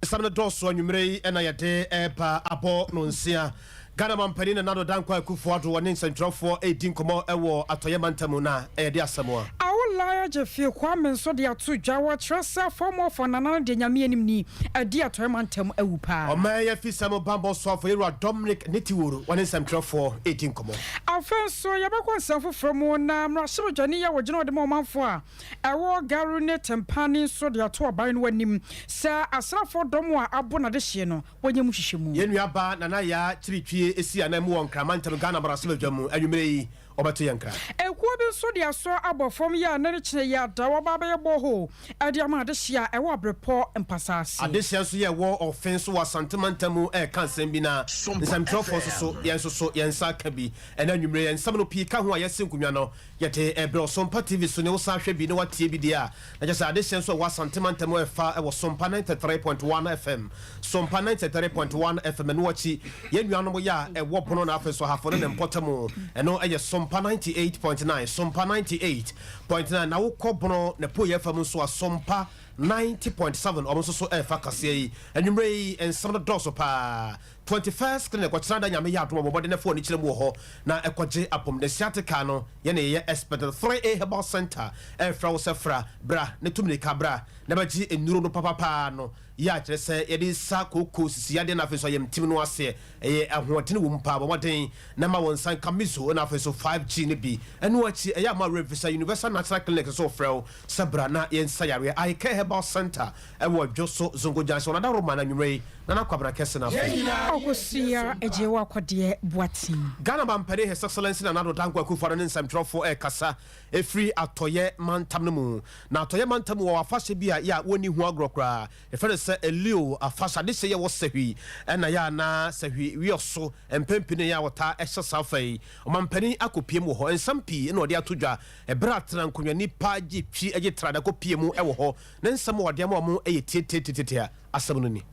Nsɛm no dɔɔso anwummerɛ yi na yɛde reba abɔ no nsia. Ghana mampanin Nana Addo Dankwa Akufo-Addo ɔne nsɛntwerɛfoɔ redi nkɔmmɔ wɔ Atɔeɛ mantam na ɛyɛ de asɛm a. Awolai Agyefie Kwame nso de ato dwa, wɔkyerɛ sɛ fam ɔfɔ Nana no deɛ Nyame anim ni, adi Atɔeɛ mantam awu paa. Ɔman yi afisɛm bammɔ soafo Yɛwura Dominic Nitiwul ɔne nsɛntwerɛfoɔ redi nkɔmmɔ. Afei nso yɛbɛkɔ nsɛm foforɔ mu na mmarahyɛbadwani yi a wɔgyina hɔ de ma ɔmanfoɔ a ɛwɔ Garu ne Tempane nso de ato ɔban no anim sɛ asraafoɔ dɔm a abo n'adehyeɛ no wɔnyɛ mu nhwehwɛmu. Yɛn nua baa Nana Yaa Kyiritwie si anan mu wɔ Nkran mantam Ghana mmarahyɛbadwa mu anwumerɛ yi ɔbɛto yɛn nkra. Ekuo bi nso de asɔ abɔ fam yi a nnɛ ne kyena yi ada wɔba abɛyɛ borehole de ama adehyeɛ a ɛwɔ Abrepɔ mpasa ase. Adehyeɛ nso yɛ ɛwɔ Ɔfe nso wɔ Asante mantam mu ɛreka nsɛm bi na nsɛmtwerɛfoɔ nso so yɛn nso so yɛn nsa aka bi ɛnɛ anwumerɛ yɛn nsɛm no pii ka ho a yɛasi nkonnwa no Yɛte ɛberɛ Ɔsompa TV so ne wo san hwɛ bi ne woatie bi deɛ a, na kyerɛ sɛ adehyeɛ nso a ɛwɔ Asante mantam mu ɛfa ɛwɔ Sompa 93.1 FM, Sompa 93.1 FM, ɛno akyi yɛn nuanom yɛ a ɛwɔ Bono na afei nso Ahafo ne ne mpɔtamu, ɛno ɛyɛ Sompa 98.9, Sompa 98.9, na wokɔ Bono na Apueeɛ fam nso a Sompa 90.7, wɔn nso so ɛrefa kaseɛ yi. Anwummerɛ yi nsɛm no dɔɔso paa. 21st Clinic ɔkyena da Nyame yɛ adom a bɔ mmɔden na fa w'ani kyerɛ mu wɔ hɔ na kɔgye apɔmuden Sciatica no yɛne yɛyɛ expert no 3A Herbal Center ɛrefrɛ wo sɛ fra bra na tu mirika bra na bɛgye nnuro no papapaa no yɛ a kyerɛ sɛ yɛde sa kooko sisi yadeɛ na afei nso ayamtim no aseɛ ɛyɛ ahoɔden wɔ mu paa bɔ mmɔden na ma wo nsa nka Mizo na afei nso 5G no bi ɛno akyi ɛyɛ a ma werɛ mfi sɛ Universal Natural Clinic nso refrɛ wo sɛ bra na yɛnsa yareɛ Eye Care Herbal Center ɛwɔ Dwoso Zongo Junction wɔn adaworoma no anwummerɛ yi Nana Kwabena Kɛse no afei. Ɔkosua Agyewa Kɔdeɛ Boateng. Ghana Mampanin His Excellency Nana Addo Dankwa Akufo-Addo ne nsɛmtwerɛfoɔ rekasa ɛfiri Atɔeɛ mantam no mu. Na Atɔeɛ mantam mu wɔ afahyɛ bi a yɛ a wɔnni ho agorɔ koraa. Yɛfrɛ no sɛ Elio afahyɛ. Adehyeɛ yɛ wɔ Sahwi ɛna yɛ a na Sahwi wiɔso mpɛn pii no yɛ a wɔtaa hyɛ saa fa yi. Ɔmampanin akɔpiem wɔ hɔ. Nsɛm pii na ɔde ato dwa ɛberɛ a tena nkonnwa nipa gye twi gye trada kɔpie mu wɔ hɔ. Ne nsɛm a ɔde ama wɔn yɛ tiatiatiatia. Asɛm no ni.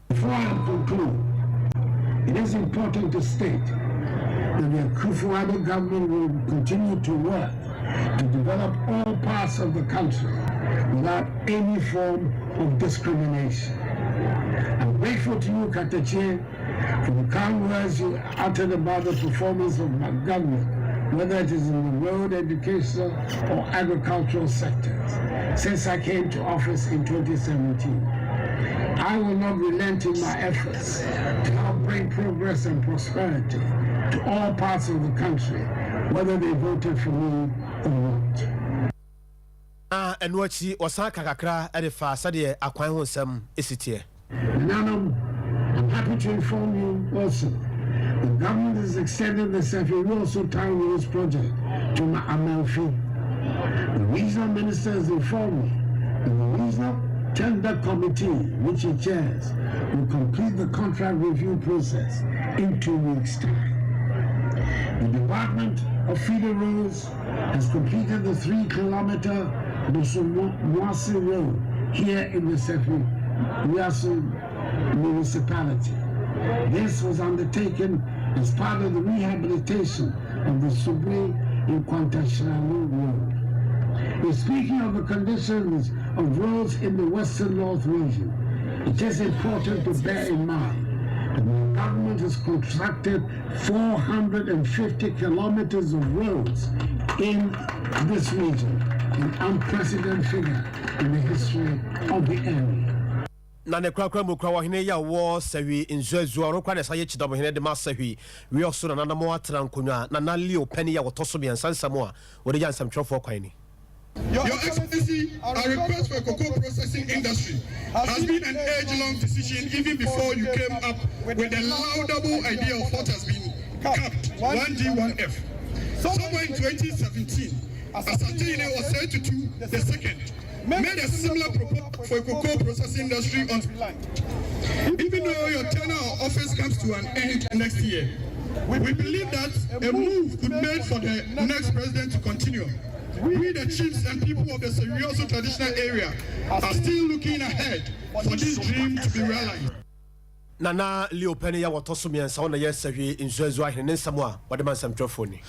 Before I conclude, it is important to state that the Akufo-Addo government will continue to work to develop all parts of the country without any form of discrimination. I'm grateful to you, Katakyie, for the kind words you uttered about the performance of my government, whether it is in the road, educational, or agricultural sectors, since I came to office in 2017. I will not relent in my efforts to help bring progress and prosperity to all parts of the country, whether they voted for me or not. Na ɛno akyi wɔsan ka kakra de fa sɛdeɛ akwan ho nsɛm si teɛ. Nananom, I'm happy to inform you also the government has extended the Sefwi Wiawso Town Roads project to Amelfi. The regional minister has informed me that the regional tender committee, which he chairs, will complete the contract review process in 2 weeks' time. The Department of Feeder Roads has completed the 3-kilometer Bosomwasi Road here in the Sefwi Wiawso municipality. This was undertaken as part of the rehabilitation of the Subri in Kwantashranu Road. In speaking of the conditions of roads in the Western North region, it is important to bear in mind that the government has constructed 450 kilometers of roads in this region, an unprecedented figure in the history of the area. Na ne korakora mu kora wɔhene yɛ wɔ Sɛhwi Nzuazua ɔno kora na ɛsa yɛ kyidɔmhene de ma Sɛhwi Wiawso nananom atena nkonnwa Nana Leo Pɛni a wɔtɔ so mmiɛnsa. Nsɛm a wɔde gya nsɛmtwerɛfoɔ kwan ni. Your Excellency, our request for a cocoa processing industry has been an age-long decision even before you came up with the laudable idea of what has been capped 1D, 1F. Somewhere in 2017, Asantehene Osei Tutu the second made a similar proposal for a cocoa processing industry on land. Even though your tenure of office comes to an end next year, we believe that a move could be made for the next president to continue. We, the chiefs and people of the Sefwi Wiawso traditional area, are still looking ahead for this dream to be realized. Nana Leo pɛ ne yɛ wɔtɔ so mmiɛnsa, ɔna yɛ Sahwi Nsuanzu ahene. Ne nsɛm a wɔde ma nsɛmtwerɛfoɔ ni.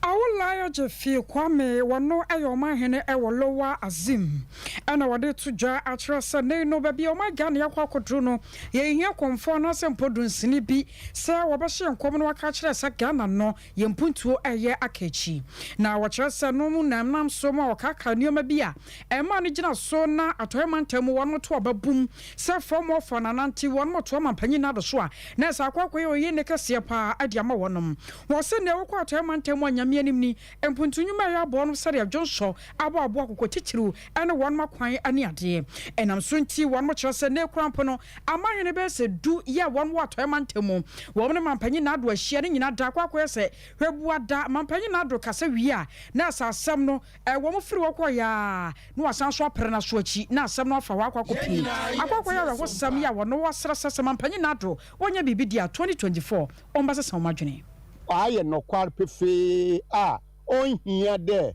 Awolai Gyefie Kwame, wɔno yɛ ɔmanhene wɔ Lower Axim, ɛna wɔde to dwa akyerɛ sɛ nnɛ yi no, baabi a ɔman Ghana akɔ akɔduru no, yɛnhia kɔmfoɔ anaasɛ mpo dunsini bi sɛ wɔbɛhyɛ nkɔm na wɔaka akyerɛ sɛ Ghana no yɛn mpuntuo reyɛ aka akyi. Na wɔkyerɛ sɛ no mu na ɛnam so ma wɔkaakae nneɛma bi a ɛmaa no gyina so na Atɔeɛ Mantam mu wɔnom to aba bum sɛ fam wɔfa no anante wɔnom to amanpanyin no ado so a na ɛsɛ akɔ akɔyɛ oyi nne kɛseɛ paa de ama wɔnom. Wɔ sɛ nea wɔkɔ Atɔeɛ Mantam mu a Nyame anim ni mpuntu nnwuma a ɛyɛ aboa nom sɛdeɛ dwonsɔ abɔ aboa kɔkɔ titiriw ne wɔnom akwan ne adeɛ. Ɛnam so nti wɔnom kyerɛ sɛ nnɛ koraa mpo no Amahene bɛyɛ sɛ du yɛ a wɔn wɔ Atɔeɛ Mantam mu. Wɔn ne Mampanyin Nado ahyia ne nyinaa da akɔ akɔyɛ sɛ hwɛbua da. Mampanyin Nado kasa wie a, na ɛsɛ asɛm no wɔn firi hɔ kɔeɛ ara na wɔasan nso apere no aso akyi na asɛm no afa hɔ akɔ akɔpue. Akɔ akɔyɛ awerɛhosɛm yi a wɔn wɔasrɛ sɛ sɛ Mampanyin Nado wɔnyɛ biribi di a, 2024 wɔbɛsesa wɔn adwene. Ɔayɛ nokwar pefee a onnhia dɛ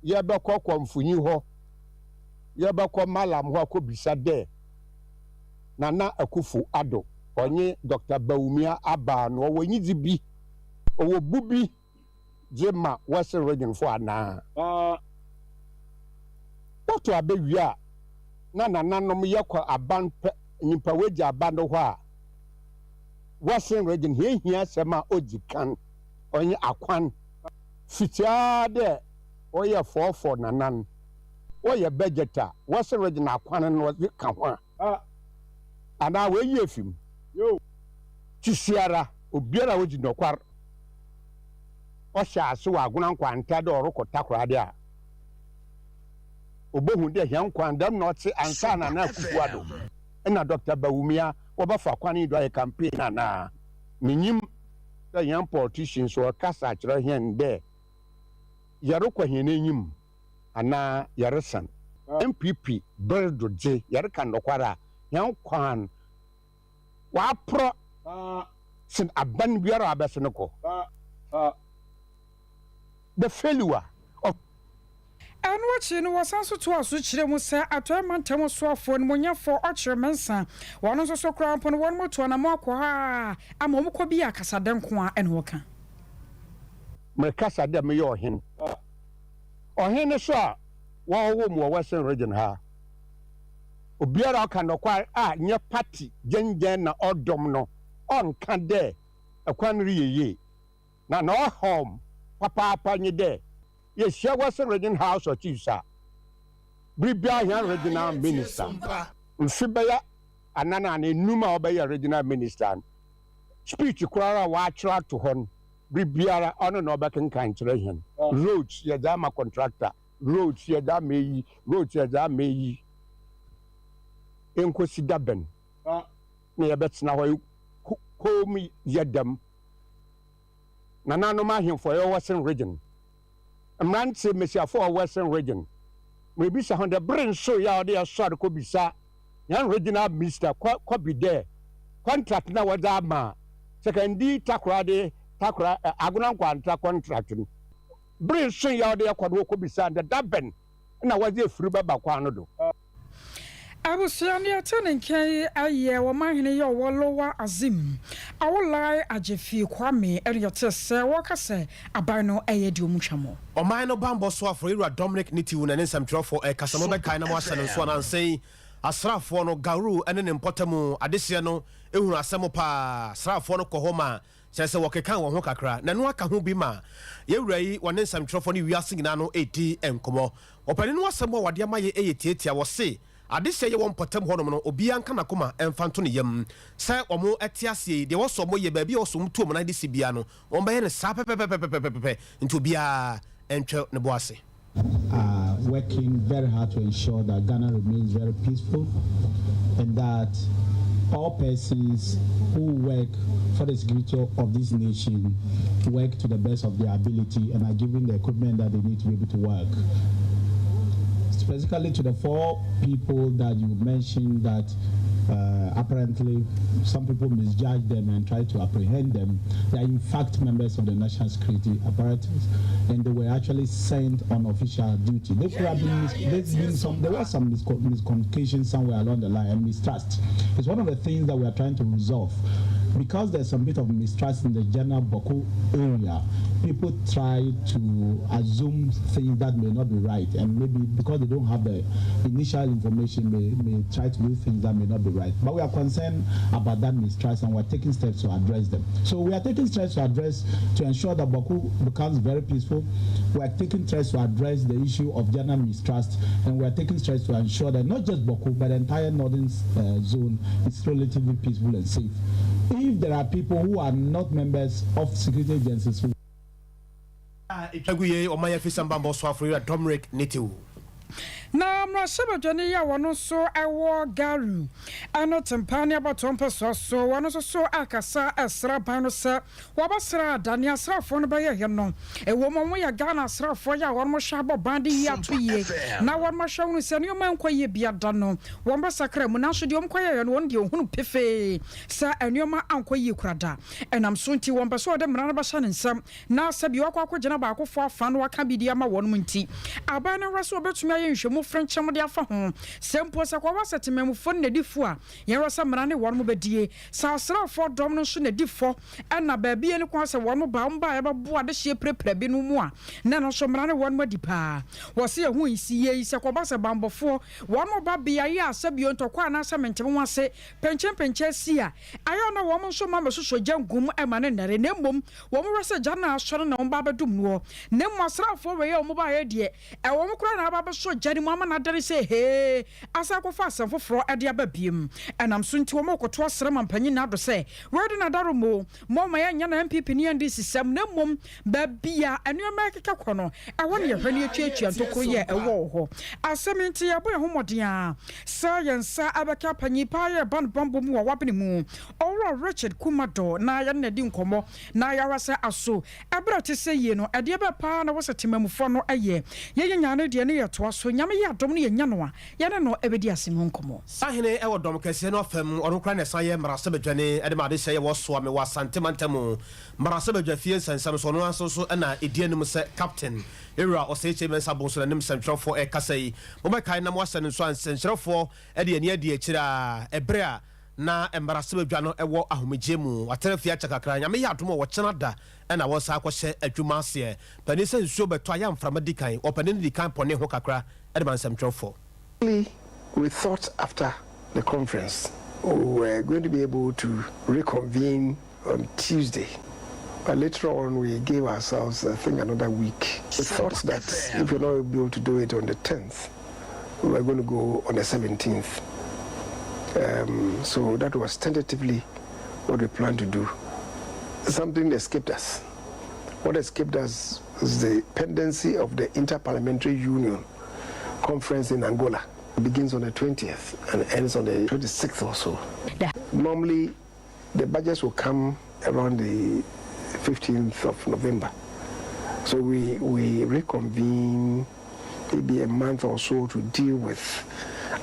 yɛbɔkɔ kɔmfonyi hɔ, yɛbɔkɔ Mallam hɔ akɔbisa dɛ Nana Akuffo Addo ɔnye Dɔkta Bawumia abaa no ɔwɔ enyidzi bi, ɔwɔ bu bi dze ma Western Region fo anaa? Wɔto aba wie a na nananom yɛkɔ aban pɛ nyimpa woegya aba no hɔ a, Western Region hɛn hia asɛm a odzi kan ɔnye akwan. Fitsi ara dɛ wɔyɛ fɔɔfɔɔ nanan. Wɔyɛ budget a, Western Region akwan no wɔdze ka ho a, anaa woeyi efi mu? Sisiara, obiara a odzi nokwar, ɔhyɛ ase wɔ Agona Nkwanta dɛ ɔrokɔ Takoradi a, obohu dɛ hɛn kwan dɛm na ɔtse ansaana Nana Akufo-Addo na Dɔkta Bawumia wɔbɛfa kwan yi do ayɛ campaign anaa. Minyim dɛ hɛn politicians wɔrekasa akyerɛ hɛn dɛ yɛrokɔ hɛn enyim. anaa yɛresan. NPP ber do dze, yɛreka nokwar a, hɛn kwan ɔaprɔ sen aban biara a ɔabɛsen kɔ. The failure of. Ɛno akyi no, wɔsan nso toaa so kyerɛɛ mu sɛ Atɔe Mantam Ɔsoafoɔ Animuonyamfoɔ Ɔkyere Mensah, wɔn nso so koraa mpo no wɔn atu anamɔn akɔ hɔ ara ama wɔn kɔ bi a kasadɛ nko ara na wɔka. Merekasa dɛ meyɛ ɔhen. Ɔhen no so a wɔwoo me wɔ Western Region ha. Obiara a ɔka nokwar a nnyɛ party gyangyan na ɔdɔm no, ɔnnka dɛ kwan no reyɛ yie. Na na ɔhaw me papaapa nye dɛ yehyia Western Region House of Chiefs a, ber biara hɛn Regional Minister, mfe bɛyɛ anan anaa enum a ɔbɛyɛɛ Regional Minister no, speech kor ara a ɔakyerɛw ato hɔ no, Ber biara ɔno na ɔbɛkenkan kyerɛ hɛn. Roads yɛdze ama contractor, roads yɛdze ama iyi, roads yɛdze ama iyi. Nkosi da bɛn na yɛbɛtsena hɔ komm yɛ dɛm? Nananom ahemfo a yɛwɔ Western Region, mmerantse mbasiafo a wɔwɔ Western Region, miribisa hɔn dɛ ber nnso yɛ a ɔwɔ dɛ yɛsoɛr kɔbisa hɛn Regional Minster kɔbi dɛ contract no a wɔdze ama Sekondi Takoradi Takora Agona Nkwanta contract no, ber nnso yɛ a ɔwɔ dɛ yɛkɔ do kɔbisa no dɛ dabɛn na wɔdze efir bɛba kwan no do. Abusua no yɛte ne nka yi yɛ ɔmanhene yi a ɔwɔ Lower Axim, Awolai Agyefi Kwame ɛna yɛte sɛ wɔka sɛ aban no ɛyɛ deɛ ɔmu twa mo. Ɔman no bammɔ soafoɔ Yewura Dominic Nitiwu na ne nsɛmtwerɛfoɔ rekasa. Mobɛkae na moahyɛ no nso a nansa yi asraafoɔ no, Garu ne ne mpɔtamu adehyeɛ no hunu asɛm paa. Asraafoɔ no kɔ hɔ ma kyerɛ sɛ wɔkekaa wɔn ho kakra, na ɛno aka ho bi ma yɛn wura yi, wɔne nsɛmtwerɛfoɔ ne wiase nyinaa no redi nkɔmmɔ. Ɔpanin no asɛm a wɔde ama yɛ yɛ tiatia, wɔse, Adehyeɛ yɛ wɔ mpɔtam hɔnom no, obiara nka n'akoma mfa nto ne yam. Sɛ wɔte aseɛ yi, deɛ wɔsɔ wɔn yɛ, baabi a wɔsɔ wɔn tu wɔn nan de si biara no, wɔbɛyɛ no saa pɛpɛpɛpɛpɛpɛpɛ, nti obiara ntwɛ ne bo ase. Are working very hard to ensure that Ghana remains very peaceful and that all persons who work for the security of this nation work to the best of their ability and are given the equipment that they need to be able to work. Specifically to the four people that you mentioned that Apparently, some people misjudged them and tried to apprehend them. They are in fact members of the national security apparatus, and they were actually sent on official duty. There could have been, there's been some, there was some miscommunication somewhere along the line and mistrust. It's one of the things that we are trying to resolve. Because there's some bit of mistrust in the general Bawku area, people try to assume things that may not be right, and maybe because they don't have the initial information, may try to do things that may not be right. But we are concerned about that mistrust, and we're taking steps to address them. So we are taking steps to address, to ensure that Bawku becomes very peaceful. We are taking steps to address the issue of general mistrust, and we are taking steps to ensure that not just Bawku, but the entire northern zone is relatively peaceful and safe. If there are people who are not members of security agencies who Ɛtwa gu yei ɔman afisɛm bammɔ soafo yɛ Dominic Nitiwul. Na mmarahyɛbadwani yi a wɔno nso wɔ Garu ne Tempane abatoɔ mpɛsoa so, wɔno nso so akasa ɛsra ban no sɛ wɔbɛsra da ne asraafoɔ no bɛyɛeɛ no. Ɛwɔ mu wɔn yɛ Ghana asraafoɔ yi a wɔn hwɛ abɔ ban de yie ato yie na wɔn ahwɛ hunu sɛ nneɛma nkɔ yie bia da no wɔn bɛsakra mu, nanso deɛ wɔn kɔyɛeɛ no wɔn deɛ wɔhunu pefee sɛ nneɛma ankɔ yie kora da. Ɛnam so nti wɔn pɛ sɛ wɔde mmara no bɛhyɛ ne nsam na sɛ bi wakɔ akɔgyina baakofoɔ afa no waka bi de ama wɔn nti aban no wura sɛ wɔbɛtumi ayɛ nhwɛmu frenkyɛm de afa ho sɛ mpo sɛ kɔwa sɛ temamufoɔ no nadi fo a yɛn sɛ mmara ne wɔn bɛdie sɛ asraafoɔ dɔm no nso nadi fɔ ɛna baabi ne kwan sɛ wɔn ba wɔn ba a yɛbɛboa adehyeɛ pirapira bi no mu a na no nso mmara ne wɔn adi paa. Wɔsi ɛho nsi yie yi sɛ kɔba sɛ bambɔfoɔ wɔn ba beaeɛ a sɛbio ntɔkwa anaasɛ mentem ho ase pɛnkyɛnpɛnkyɛn si a ayɛ na wɔn nso ma mɛsoso gya ngum ɛma ne nnɛre na mmom wɔn wɔ sɛ gya no asɔre na wɔn ba abɛdum noɔ na mmom asraafoɔ wɔ yɛ wɔn ba yɛ deɛ ɛwɔ wɔn koraa na aba abɛsɔ gya no mu ama n'adare sɛ hee asa akɔfa asɛm foforɔ ɛde aba biem. Ɛnam so nti wɔn kɔto asrɛ ma mpanyin na ado sɛ wɔde n'adaro mo mo ma yɛnyɛ na NPP ne NDC sɛm na mmom baabi a nneɛma ɛkeka kɔ no ɛhɔ ne yɛhwɛ ne yɛtuatua ntokuro yɛ ɛwɔ wɔ hɔ. Asɛm nti yɛbɔ yɛn ho mmɔden a sɛ yɛn nsa abɛka panyin paa yɛ ban bambɔ mu wɔ wabene mu ɔwura Richard Kumado na yɛne na di nkɔmmɔ na yɛawa sɛ aso ɛberɛ te sɛ yie no ɛdeɛ bɛ paa na wɔsɛ temamufoɔ no ɛyɛ yɛyɛ nyane deɛ ne yɛtoa so. Nyame yɛ adom no yɛnya no a yɛne no ɛbɛdi asɛm ho nkɔmmɔ. Sahene ɛwɔ dɔm kɛseɛ no afam ɔno kora ne ɛsan yɛ mmarahyɛbadwane ɛde ma ade hyɛ yɛwɔ soa me wɔ Asante mantam mmarahyɛbadwa fie nsɛnsɛm so ɔno nso so ɛna ɛdi anim sɛ Captain Ewura Osei Kyei Mensah Bonsu n'anim nsɛntwerɛfoɔ ɛkasa yi. Mobɛkae na moahyɛ no nso a nsɛntwerɛfoɔ ɛde ani adi akyire a ɛberɛ a na mmarahyɛbadwa no ɛwɔ ahomegye mu watena fie akyɛ kakra. Nyame yɛ adom a wɔkyena da ɛna wɔsa akɔhyɛ adwuma aseɛ. Panin sɛ nsuo bɛtɔ a yɛ mframa di kan ɔpanin no di kan pɔne ho kakra ɛde ma nsɛmtwerɛfoɔ. We thought after the conference we were going to be able to reconvene on Tuesday. But later on, we gave ourselves, I think, another week. We thought that if we're not able to do it on the 10th, we were going to go on the 17th. So that was tentatively what we planned to do. Something escaped us. What escaped us is the pendency of the Interparliamentary Union conference in Angola. It begins on the 20th and ends on the 26th or so. Normally, the budgets will come around the 15th of November. So we reconvene maybe a month or so to deal with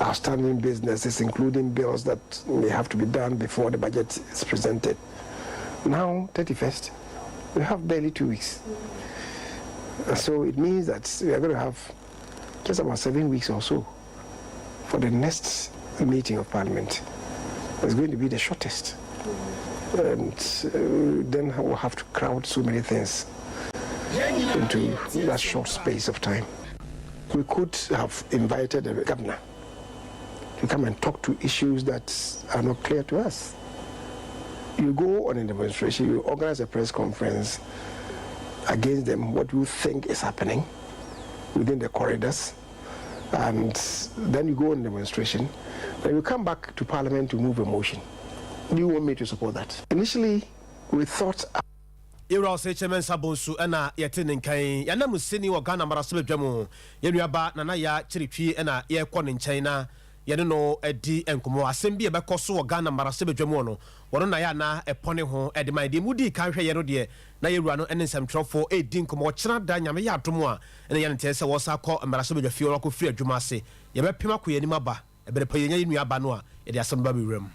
outstanding businesses, including bills that may have to be done before the budget is presented. Now, 31st, we have barely 2 weeks. So it means that we are going to have just about 7 weeks or so for the next meeting of Parliament. It's going to be the shortest. And then we'll have to crowd so many things into that short space of time. We could have invited the governor to come and talk to issues that are not clear to us. You go on a demonstration, you organize a press conference against them, what you think is happening within the corridors, and then you go on demonstration, then you come back to Parliament to move a motion. Do you want me to support that? Initially, we thought Yɛwura Osei Kyei Mensah Bonsu ɛna yɛte ne nkan yɛnam sini wɔ Ghana mmarahyɛbadwa mu yɛnuaba Nana Yaa Kyeretwie ɛna yɛrekɔ ne nkyɛn na yɛne no adi nkɔmmɔ. Asɛm bi a ɛbɛkɔ so wɔ Ghana mmarahyɛbadwa mu no wɔno na yɛ ana ɛpɔne ho ɛde ma deɛ mu dii kan hwɛ yɛ no deɛ na yɛwura no ne nsɛmtwerɛfoɔ ɛredi nkɔmmɔ. Ɔkyena da Nyame yɛ adom a ɛne yɛne nteɛ sɛ wɔsa kɔ mmarahyɛbadwa fie wɔakɔ firi adwuma ase yɛbɛpem akɔ yɛn anim aba ɛberɛ pa yɛnya yɛ nuaba no a. Yɛde asɛm no ba bɛwura mu.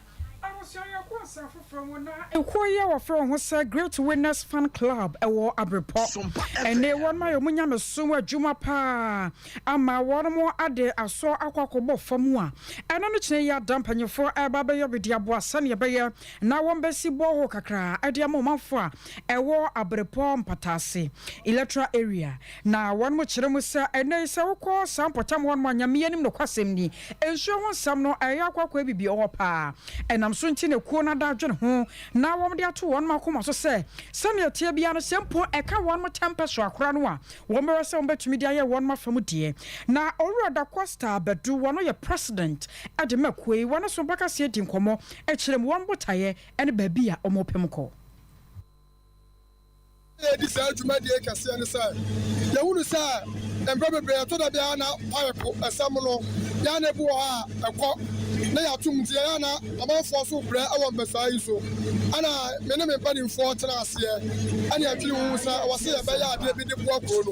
Abusua yɛkɔ nsɛm foforɔ mu na ekuo yi a wɔfrɛ wɔn ho sɛ Great Winners Fan Club wɔ Abrepɔ ɛne wɔn ayɛ wɔn nyamesom adwuma paa ama wɔn ade asɔ akɔ akɔbɔ fam a ɛno no kyerɛ yi ada mpanyinfoɔ ɛreba abɛyɛ bi de aboa sɛnea ɛbɛyɛ na wɔn bɛsi bɔɔhoo kakra de ama ɔmanfoɔ a ɛwɔ Abrepɔ mpataase electoral area Na wɔkyerɛ mu sɛ, ɛnnɛ yi sɛ wokɔ saa mpɔtam hɔnom a, Nyame anim nokwasɛm ni, nsuo ho nsɛm no, ɛyɛ akɔ akɔyɛ biribi wɔ hɔ paa. Ɛnam so nti na kuo no ada adwene ho na wɔde ato wɔn akoma so sɛ, sɛnea ɛteɛ biara no, sɛ mpo ɛka wɔn kyɛmpɛ so akora no a, wɔbɛhwɛ sɛ wɔbɛtumi de ayɛ wɔn afa mu deɛ. Na Owura Da Costa Badu, wɔno yɛ President de ma kuo yi, wɔne Sompa Kaseɛ di nkɔmmɔ kyerɛ mu wɔn botaeɛ ne baabi a wɔrepem kɔ. Yɛredi saa dwumadie kɛseɛ ne sɛ, yɛhunu sɛ mprɛ bebree ɛtɔ da bi a na pipe ɛsɛm no yɛ a na ebi wɔ hɔ a ɛkɔ na yɛatom nti yɛyɛ a na amanfoɔ so brɛ wɔ mpɛsua yi so. Ɛna me ne me mpanimfoɔ tena aseɛ ɛna yɛdwene ho sɛ ɛwɔ sɛ yɛbɛyɛ adeɛ bi de boa kuro no.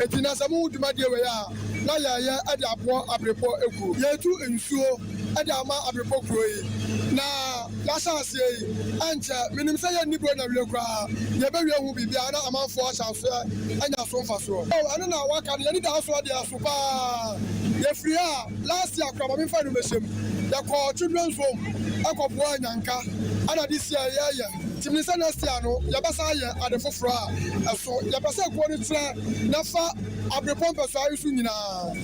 Enti na sɛ mohu dwumadie wei a na yɛreyɛ de aboa Abrepɔ kuro. Yɛretu nsuo de ama Abrepɔ kuro yi na yɛahyɛ aseɛ yi, ɛnkyɛ, menim sɛ yɛnni Buronya wie koraa, yɛbɛwie ho biribiara na amanfoɔ ahyɛ aseɛ anya so mfasoɔ. Oh, ɛno na waka no, yɛn anidasoɔ deɛ ɛso pa ara. Yɛfiri ha a, last year koraa, ma memfa ɛno mmɛhyɛ mu, yɛkɔɔ Children's Home kɔboaa Nyanka, ɛna this year yɛreyɛ, nti menim sɛ next year no, yɛbɛsan ayɛ ade foforɔ a ɛso. Yɛpɛ sɛ kuo no trɛ na fa Abrepɔ mpɛsoa yi so nyinaa.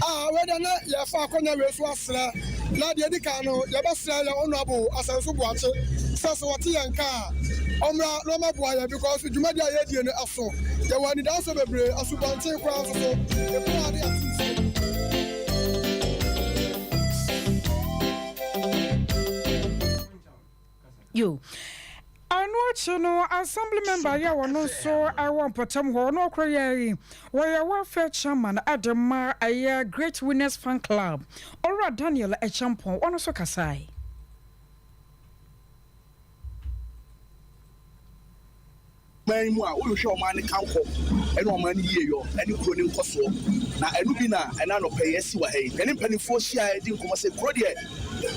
Ah, wei deɛ na yɛfa akɔnya wei so asrɛ. Na deɛ ɛdi kan no, yɛbɛsrɛ yɛn Honourable Asanso Boakye sɛ sɛ ɔte yɛn nka a, ɔmmra na ɔmmɛboa yɛn because dwumadi a yɛredie no ɛso. Yɛwɔ anidasoɔ bebree, asubɔnten koraa nso so, ebi wɔ ha de ato nsuo mu. Yo. Ɛno akyi no, Assembly member yi a ɔno nso wɔ mpɔtam hɔ, ɔno ɔkoro yɛ yi, wɔyɛ welfare chairman de ma ɛyɛ Great Winners Fan Club, Owura Daniel Acheampong, ɔno nso kasae. Man yi mu a, wohwehwɛ ɔman no kankɔ ne ɔman no yieyɔ ne kuro no nkɔsoɔ. Na ɛno bi na ɛna anɔpa yi asi wɔ ha yi. Yɛne mpanimfoɔ hyiaeɛ di nkɔmmɔ sɛ kuro deɛ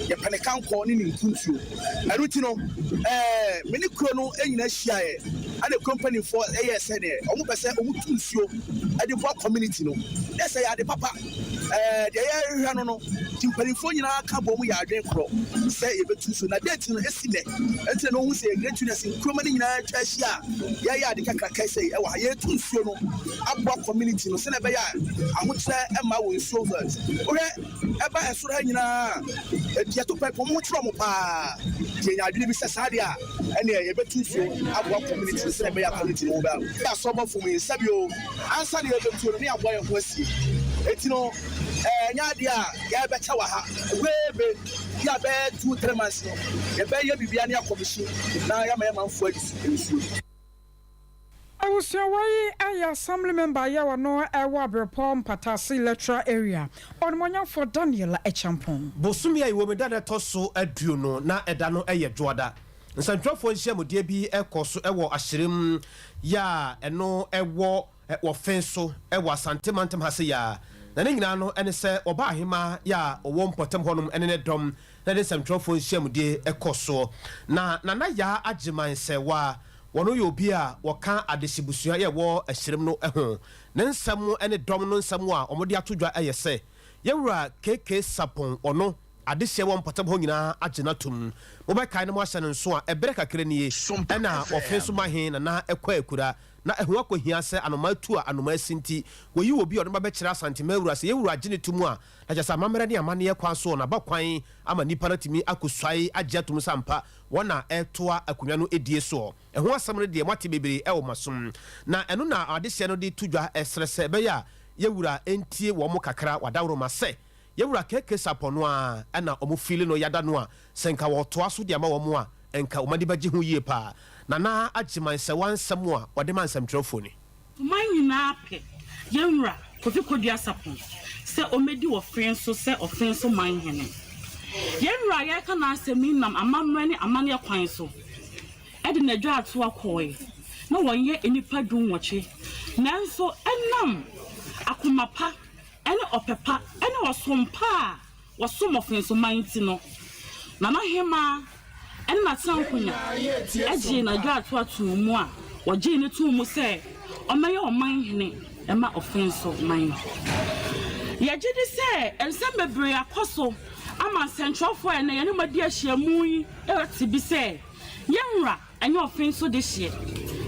yɛpɛ ne kankɔ ne ne mpuntuo. Ɛno nti no, ɛɛ me ne kuro no nyinaa hyiaeɛ ɛna kuro mpanimfoɔ yɛɛ sɛdeɛ wɔpɛ sɛ wɔtu nsuo de boa community no. Na ɛsɛ yɛ ade papa. Ɛɛ, deɛ yɛrehwehwɛ no no, nti mpanimfoɔ nyinaa ka bom yɛ adwene korɔ sɛ yɛbɛtu nsuo. Na date no si nnɛ. Ɛnti na na wɔhu sɛ yɛ Great Winners nkuruma no nyinaa atwa ahyia a yɛreyɛ ade kakraka sei wɔ ha. Yɛretu nsuo no aboa community no sɛdeɛ ɛbɛyɛ a ahokyerɛ mma wɔ nsuo ho. Wohwɛ ɛba ɛsoro ha nyinaa a, yɛto pipe, wɔn ho kyerɛ wɔn paa. Nti yɛnya adwene bi sɛ saa deɛ a, ɛnneɛ yɛbɛtu nsuo aboa community no sɛdeɛ ɛbɛyɛ a community no ho bɛ. Asɔbɔfo mu yi, sɛbi o, Ansa na yɛrebɛtuo no, na yɛaboa yɛn ho asie. Enti no, ɛnyɛ adeɛ a yɛrebɛkyɛ wɔ ha. Wei bɛ bi a bɛyɛ 2, 3 months no, yɛbɛyɛ biribiara na yɛakɔmihyin na yɛama yɛn manfoɔ adi so nsuo. Abusuawa yi yɛ Assembly member yi a ɔno wɔ Abrepɔ Mpataase Electoral Area, Ɔnumɔnyamfoɔ Daniel Acheampong. Bosome a yɛwɔ mu da no ɛtɔ so aduonu na ɛda no yɛ Dwoada. Nsɛntwerɛfoɔ nhyiamudeɛ bi kɔ so wɔ Ahyerem yi a ɛno wɔ Wɔfe so wɔ Asante mantam ha sei ara. Na ne nyinaa no ne sɛ wɔba ahemaa yi a ɔwɔ mpɔtam hɔnom ne ne dɔm na de nsɛmtwerɛfoɔ nhyiamudie kɔ soɔ. Na Nana Yaa Agyeman Sɛwa, wɔno yɛ obi a wɔka adehyebusua yɛ ɛwɔ Ahyerem no ho. Ne nsɛm ne dɔm no nsɛm a wɔde ato dwa yɛ sɛ, Yɛwura KK Sarpong ɔno, Adehyeɛ wɔ mpɔtam hɔ nyinaa agye no atom. Mobɛkae na moahyɛ no nso a, ɛberɛ kakra nie na wɔfe nso ma he na na ɛkɔ akura, na ɛho akɔhia sɛ anomaa tu a anomaa si nti, wɔyi obi a ɔde ba bɛkyerɛ Asantema wura. Sɛ yɛn wura gye no to mu a, na kyerɛ sɛ amammerɛ ne amanneɛ kwan so na aba kwan ama nnipa no atumi akɔsuae agye atom sɛ ampa wɔn na ɛretoa akonnwa no die soɔ. Ɛho asɛm no deɛ moate bebree wɔ mo asom, na ɛno na adehyeɛ no de to dwa srɛ sɛ ɛbɛyɛ a yɛn wura ntie wɔn kakra wɔ adaworoma sɛ Yɛn wura KK Sarpong no ara na wɔn feeli no yada no a sɛ nka wɔtoa so de ama wɔn a nka wɔn ani bɛgye ho yie paa. Nana Agyeman Sɛwa nsɛm a ɔde ma nsɛmtwerɛfoɔ ni. Ɔman nyinaa pɛ yɛn wura Kofi Kodua Sarpong sɛ ɔmmɛdi Ɔfee so sɛ Ɔfee so man hene. Yɛn wura a yɛreka n'asɛm yi nam amammerɛ ne amanneɛ kwan so de n'adwaatoa kɔɔe. Na wɔnyɛ nnipa dunwɔtwe, nanso ɛnam akoma pa ne ɔpɛ pa ne ɔsom pa a wɔsom ɔfensoman nti no, Nana Hemaa ne n'atenankonnwa gyee n'adwaatoa too mu a wɔgyee no too mu sɛ ɔmmɛyɛ ɔman hene mma Ɔfenso man. Yɛgye di sɛ nsɛm bebree akɔ so ama nsɛnkyerɛwfoɔ a ɛnnɛ yɛne mo adi ahyiamu yi te bi sɛ yɛn wura ɛnyɛ Ɔfenso dehyeɛ.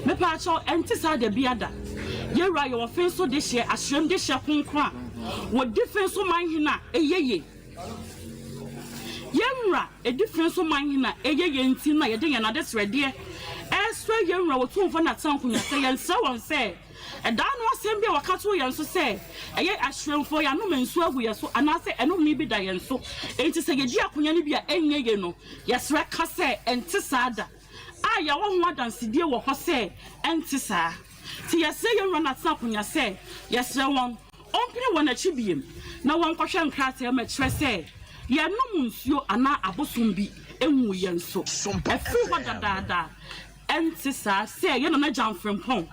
Mepaakyɛw, ɛnte saa dabia da. Yɛn wura yɛ Ɔfenso dehyeɛ, Ahyerɛm dehyeɛ kronkron a wɔdi Fenso man hene a ɛyɛ ye. Yɛn Wura edi so man hene a eye yɛn nti na yɛde yɛn adesrɛdeɛ resrɛ yɛn Wura Otumfoɔ N'atenankonnwa sɛ yɛnsrɛ wɔn sɛ ɛdaa no asɛm bi a wɔka too yɛn so sɛ ɛyɛ ahyerɛmfoɔ yɛanom nsuo agu yɛn so anaasɛ ɛnome bi da yɛn so enti sɛ yɛdi akonnwa no bi a ɛnyɛ ye no yɛsrɛ ka sɛ ɛnte saa da a yɛwɔ ho adansedie wɔ hɔ sɛ ɛnte saa nti yɛsrɛ yɛn Wura N'atenankonnwa sɛ yɛsrɛ wɔn Ɔmpene wɔn akyi bio na wɔnkɔhwɛ nkrataa mu a ɛkyerɛ sɛ yɛnnom nsuo anaa abosom bi nguu yɛn so. Ɛfiri hɔ dadaada, ɛnte saa sɛ yɛn Nana Gyamfrempɔn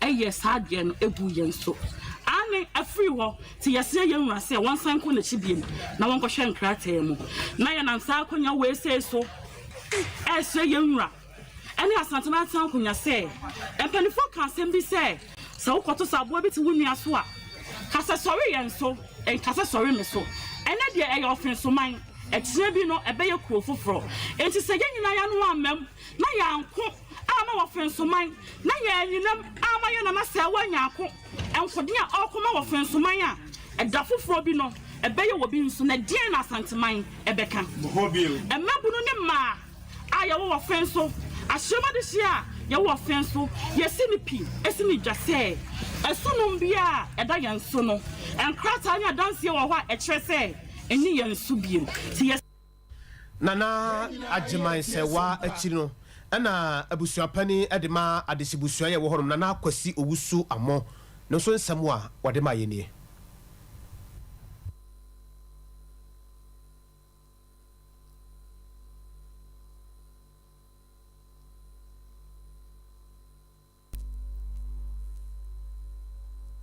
yɛɛ saa adeɛ no guu yɛn so. Aane, ɛfiri hɔ, nti yɛsrɛ yɛn wura sɛ wɔnsan nkɔ n'akyi bio na wɔnkɔhwɛ nkrataa mu. Na yɛnam saa akwanya wei sei so resrɛ yɛn wura ne Asante Mantam Nkonya sɛ, Mpanimfoɔ ka asɛm bi sɛ, sɛ wokɔto sɛ aboa bi te wo nua so a, ka sɛ sɔre yɛn so, nka sɛ sɔre me so. Ɛnnɛ deɛ ɛyɛ ɔfensoman, ɛkyena bi no ɛbɛyɛ kuro foforɔ. Enti sɛ yɛn nyinaa yɛn ano amma mu na yɛanko amma ɔfensoman na yɛanyina mu amma yɛn nana Sɛɛwa Nyarko nkoden a ɔreko ma ɔfensoman a, ɛda foforɔ bi no ɛbɛyɛ wɔ bi nso. Na ɛdeɛn na Asanteman bɛka? Mmabunu ne mmaa. a yɛwɔ wɔ fɛn so, ahyɛm adehyeɛ a yɛwɔ wɔ fɛn so, yɛsi no pi, si no dwa sɛ, ɛsonom biara a ɛda yɛn so no, nkrataa ne adanseɛ wɔ hɔ a ɛkyerɛ sɛ ɛnni yɛn so bio. Nti yɛ. Nana Agyeman Sɛwa akyiri no, ɛna abusua panin de ma adehyebusua yi a ɛwɔ hɔnom, Nana Kwasi Owusu Amoh no nso nsɛm a wɔde maeɛ nie.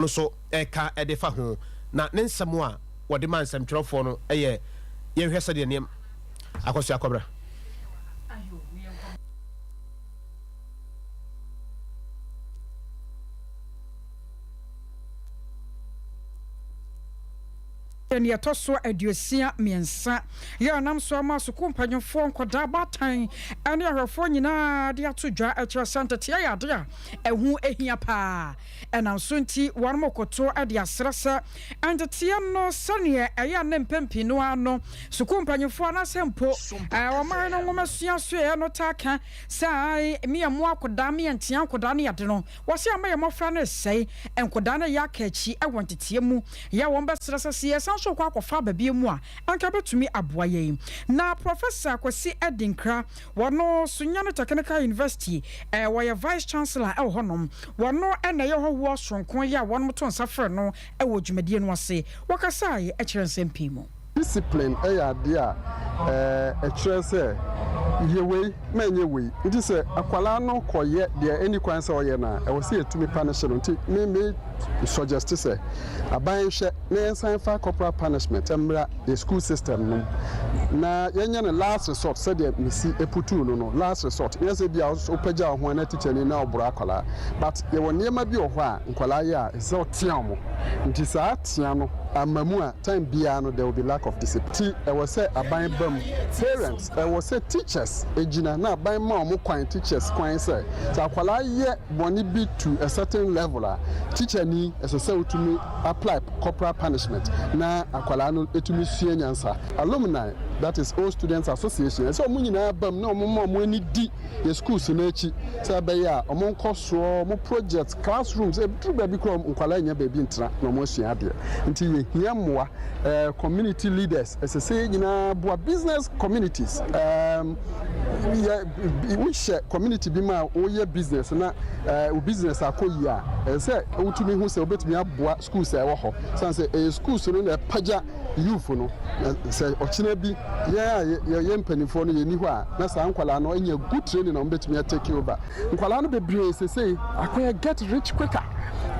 No so reka de fa ho, na ne nsɛm a wɔde ma nsɛmtwerɛfoɔ no yɛ yɛnhwɛ sɛdeɛ nneɛma akɔ so akɔbra. Nea ɛtɔ so 63 yɛ ɔnam so ama sukuu mpanyimfoɔ, nkwadaa, abaatan ne ahwɛfoɔ nyinaa de ato dwa kyerɛ sɛ nteteɛ yɛ ade a ɛho hia paa. Ɛnam so nti wɔrekoto de asrɛ sɛ nteteɛ no sɛdeɛ ɛyɛ a na mpɛn pii no ara no sukuu mpanyimfoɔ anaasɛ mpo ɔman no nwomasua soɛ no taa ka sɛ ae meyɛ mmoa akwadaa, meyɛ ntea nkwadaa ne ade no. Wɔse ama yɛn mmɔfra no resɛe, nkwadaa no reyɛ aka akyi wɔ nteteɛ mu. Yɛ a wɔbɛsrɛ sɛ sɛ yɛsan nso rekɔ akɔfa aba bio mu a, anka ɛbɛtumi aboa yɛn. Na Professor Kwasi Adinkra, wɔno Sunyani Technical University, wɔyɛ Vice Chancellor wɔ hɔnom. Wɔno na ɛyɛ hɔhoɔ soronko yɛ a wɔnom to nsa frɛ no wɔ dwumadie no ase. Wɔkasaeɛ kyerɛ nsɛm pii mu. Discipline yɛ adeɛ a ɛkyerɛ sɛ yɛ wei ma nyɛ wei. Nti sɛ akwadaa no kɔyɛ deɛ ɛnni kwan sɛ ɔyɛ no a, ɛwɔ sɛ yɛtumi punish no. Nti me me suggest sɛ aban nhwɛ na yɛnsan mfa corporal punishment mmra yɛ school system no mu na yɛnyɛ no last resort sɛdeɛ mesi putuu no no, last resort. Nyɛ sɛ ebia wopagya wo ho anaa tikyani na woboro akwadaa but yɛwɔ nneɛma bi wɔ hɔ a nkwadaa yɛ a ɛsɛ sɛ wotea wɔn. Nti saa tea no amma mu a, time biara no there will be lack of discipline. Nti ɛwɔ sɛ aban ba mu, parents, ɛwɔ sɛ teachers gyina na aban ma wɔn kwan, teachers kwan sɛ, sɛ akwadaa yɛ bɔne bi to a certain level a, teacher ni ɛsɛ sɛ wotumi apply corporal punishment na akwadaa no tumi sua nyansa. Alumni, that is Old Students Association, ɛsɛ sɛ wɔn nyinaa ba mu na wɔn ma wɔn ani di yɛ schools no akyi sɛ ɛbɛyɛ a wɔn nkɔsoɔ, wɔn projects, classrooms, ɛduru baabi koraa nkwadaa nnya baabi ntena na wɔn asua adeɛ. Nti yɛhia mmoa, eh, community leaders, ɛsɛ sɛ yɛn nyinaa boa business communities. Um, yɛ, wohyɛ community bi ma woyɛ business na eh, wo business akɔ yie a, ɛsɛ sɛ wotumi hu sɛ wobɛtumi aboa schools a ɛwɔ hɔ. Sane sɛ ɛyɛ schools no na ɛpagya youth no, na sɛ ɔkyena bi yɛn a yɛyɛ mpanimfoɔ no yɛnni hɔ a, na saa nkwadaa no anya good training na wɔbɛtumi atake over. Nkwadaa no bebree sesei akɔyɛ get rich quicker.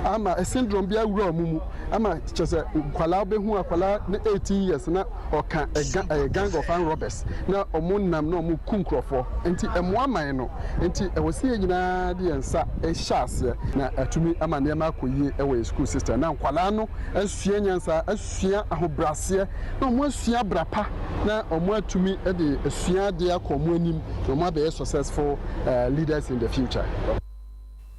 ama syndrome bi awura wɔn mu ama kyerɛ sɛ nkwadaa wobɛhu akwadaa ne 18 years na ɔka ɛyɛ gang of armed robbers na wɔn nam na wɔn ku nkurɔfoɔ nti ɛmoa man no nti ɛwɔ sɛ yɛn nyinaa de yɛn nsa hyɛ aseɛ na atumi ama nneɛma akɔ yie wɔ yɛn school system na nkwadaa no asua nyansa asua ahobraseɛ na wɔn asua bra pa na wɔn atumi de asua adeɛ akɔ wɔn anim na wɔn abɛyɛ successful leaders in the future.